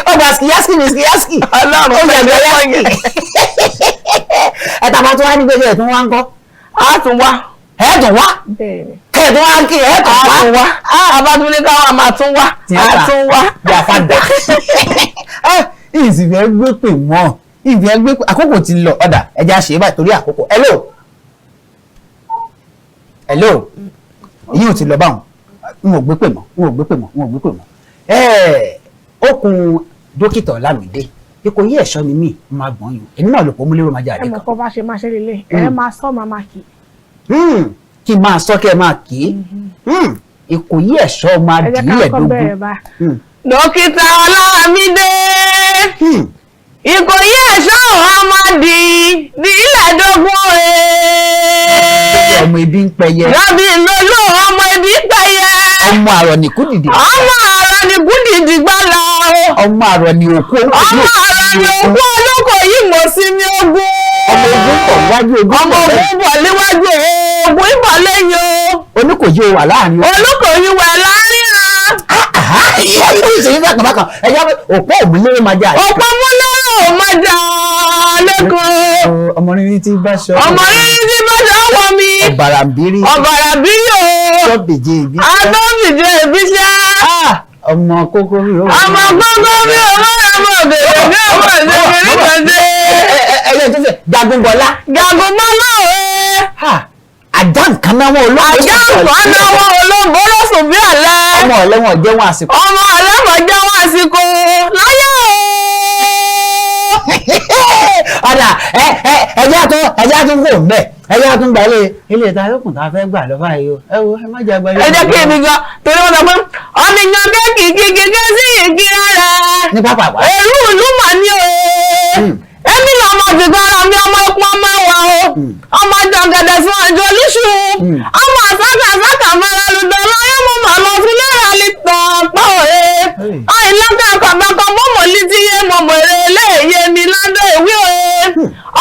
Ó gba skiyaski ní skiyaski. Ọlọ́run ó fẹ́ yàgbẹ́ lọ́wọ́ yaski. Ẹ tàbá tó wá ní gbèsè ẹ̀ tún wá ń kọ́. A tún wá. Ẹ̀ tún wá. Kẹ̀ tún wá kí ẹ̀ tún A wá. tún wá. Abátúndé káwa máa tún wá. A tún wá. Yàfàdà. Ìsìnfẹ́ gbé pè mọ́. Ìsìnfẹ́ gbé pè àkókò ti lọ. Ọ̀dà ẹja ṣe é báyìí torí àkókò. Hello. Hello. Èyí ò ti lọ báwọn. N ò gbé pè mọ́. N ò gbé pè mọ́. N ò gbé pè mọ́. Okùn dókítà Ọlámídé. Ipò yí ẹ̀ṣọ́ ni mí, máa gbọ́n yùn. Èmi náà lò pọ̀ múlẹ́rọ̀ máa jẹ́ Ẹ àdékan. mọ̀ kọ́ bá ṣe máa ṣe lélẹ̀, ẹ máa sọ máa máa kì í. Kí n máa sọ kí ẹ máa kì í. Ìkòyí ẹ̀ṣọ́ máa Ẹ jẹ́ dì ká í kọ́ ẹ̀dógún. bẹ̀rẹ̀ báyìí. Dókítà Ọlámídé. Ìkòyí ẹ̀ṣọ́ ọmọ di di ilẹ̀ dógún ee. Ọmọ ibi ń pẹyẹ. Rábì lolú ọmọ ibi ń pẹyẹ. Ọmọ àrọ̀ ní kú dìde. Ọmọ àrọ̀ ní kú dìdì gbọ́lá o. Ọmọ àrọ̀ ní òkú. Ọmọ àrọ̀ ní òkú olóko yìí mọ̀ sí ní ogún. Ọmọ ogun bọ̀ wájú ogun Ọmọ bọ̀ ogun bọ̀ níwájú ogun ìbọ̀ lẹ́yìn o. Oníkòyí wà láàrin o. Olókòyí wà láàrin a. Ìṣèyí bákan bákan ẹ̀yà òpó òmùlérè máa jẹ́ àdékan. Òpó múlẹ́rọ̀ máa jà lẹ́kọ̀ọ́. Ọmọ rírí tí bá ṣọ. Ọmọ rírí tí bá ṣọ wọ mi. Ọ̀bàràǹbírí. Ọ̀bàràǹbírí o. Tọ́bìjì ìbí. Atọ́bìjì ìbí ṣá. Ọmọ kókó mi ò. Ọmọ kókó mi ò mọ̀ ọmọ bèrè mi ò mọ̀ ṣe kiri kan ṣe. Ẹyẹ tó fẹ́ Jagunbọlá. Jagunbọlá o. Àjà nǹkan náà wọn olóko. Àjà nǹkan náà wọn olóko lọ́sùn bí àlẹ́. Ọmọ ọ̀lẹ́wọ̀n jẹ́ wọn àsìkò. Ọmọ ọ̀lẹ́wọ̀n jẹ́ wọn àsìkò láyé o. Ọ̀dà ẹjẹ́ àtún kò mbẹ́ ẹjẹ́ àtún gbà ilé ìta lókun tá a fẹ́ gbà lọ́ba yìí o ẹ wo ẹ má jẹ́ àgbà Ẹ jẹ́ kí èmi gan torí wọ́n sọ pé ọ̀nìyàn kẹ́kì kíkí sí ìkíra rẹ̀. Ní pápá wá. Èrú ìlú mà ní o. Èmi lọ́mọ tìkára mi ọmọ ikú ọmọ wa o. Ọmọ jọ̀gẹ̀dẹ̀ fún àjọ olúṣù. Ọmọ àsákà àsákà mara lùdọ̀ lọ́yọ́ mo mà lọ fún lẹ́rọ àlìtàn pọ̀ e. Àìlọ́kà kọ̀bọ̀kọ̀ mọ̀mọ́ létí yé mọ̀mọ́ èrè léèyé mi lábẹ́ ìwé o.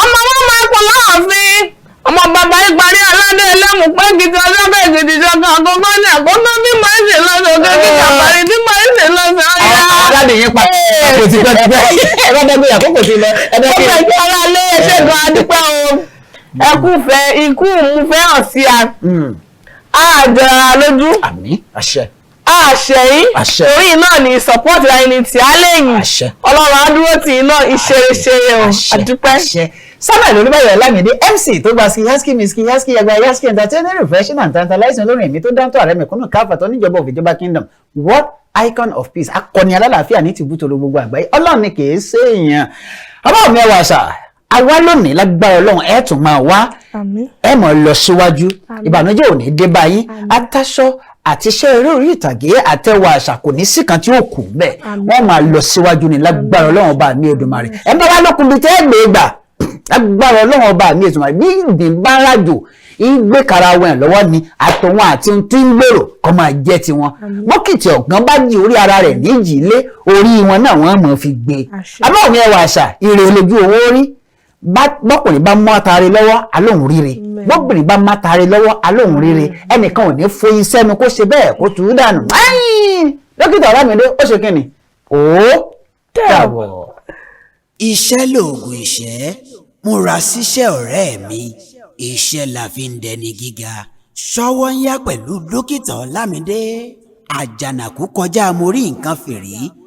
Ọmọ wọn máa pọ̀ láàfin. Ọmọ bàbá ìparí aládé ẹlẹ́mù pé gidi ọjọ́ bẹ́ẹ̀ gidi jọkan àkọ́kọ́ ní àkọ́kọ́ bí mo ń ṣe lọ́sọ̀ kékeré àparí bí mo ń ṣe lọ́sọ̀ ọ̀yá. Aládé yín pa kò ti pẹ́ pẹ́ ẹ bá dẹ́gbẹ́ àkókò ti lọ. Ó fẹ́ kí ara lé ẹṣẹ́ gan adúpẹ́ o. Ẹkú fẹ́ ikú mú fẹ́ hàn sí a. Àjọra lójú. Àmín àṣẹ. Àṣẹ yìí. Àṣẹ. Torí náà ni support ra ẹni tí a lẹ́yìn. Àṣẹ. Ọlọ́run á dúró tì í náà ìṣeréṣeré o. Àdúpẹ́. Àṣẹ. Samuel Olúbáyọ̀ Ọlámídé MC tó gba skiyaski miski yaski yagba yaski entertaining refreshing and tantalizing olórin ẹ̀mí tó dáńtọ́ ààrẹ mẹ̀kúnnù káfà tó níjọba òfìjọba kingdom world icon of peace akọni alálàáfíà ní tìbútòrò gbogbo àgbáyé ọlọ́run ni kì í ṣe èèyàn. Ọba mi ẹwà àṣà àwa lónìí lágbára ọlọ́run ẹ̀ tún máa wá. Àmín. Ẹ mọ̀ lọ síwájú. Àmín. Ìbànújẹ́ ò ní dé bá yín. Ataṣọ àti iṣẹ́ eré orí ìtàgé àtẹwà àṣà kò ní sí kan tí ó kù bẹ́ẹ̀. Àmín. Wọ́n máa lọ síwájú ní lágbára Ọlọ́run ọba mi Èdùmàrè. Ẹ bá wá lókun bíi tẹ́ ẹ gbé gbà lágbára Ọlọ́run ọba mi Èdùmàrè, bí ìgbín bá rájò ìgbé karawọn ẹ̀ lọ́wọ́ ni àtòwọn àti ohun tí ń gbèrò kọ́ máa jẹ́ tiwọn. Bókìtì ọ̀gán bá jí orí ara rẹ̀ níjì lé orí wọn náà wọ́n mọ̀ fi gbé. Àṣẹ. Abáwọn ẹwà àṣà ire lójú owó rí. Bọ́kùnrin bá mú atare lọ́wọ́, alóhùn ríre. Bọ́bìnrin bá má tare lọ́wọ́, alóhùn ríre. Ẹnìkan ò ní foyín sẹ́nu kó ṣe bẹ́ẹ̀ kó tù ú dànù. Ẹ́yìn! Dókítà Ọlámídé, ó ṣe kí ni ó dàbọ̀. Iṣẹ́ lóògùn ìṣẹ́, múra síṣẹ́ ọ̀rẹ́ mi, iṣẹ́ la fi ń dẹni gíga. Ṣọwọ́ ń yá pẹ̀lú Dókítà Ọlámídé. Àjànàkú kọjá mo rí nǹkan fìrí.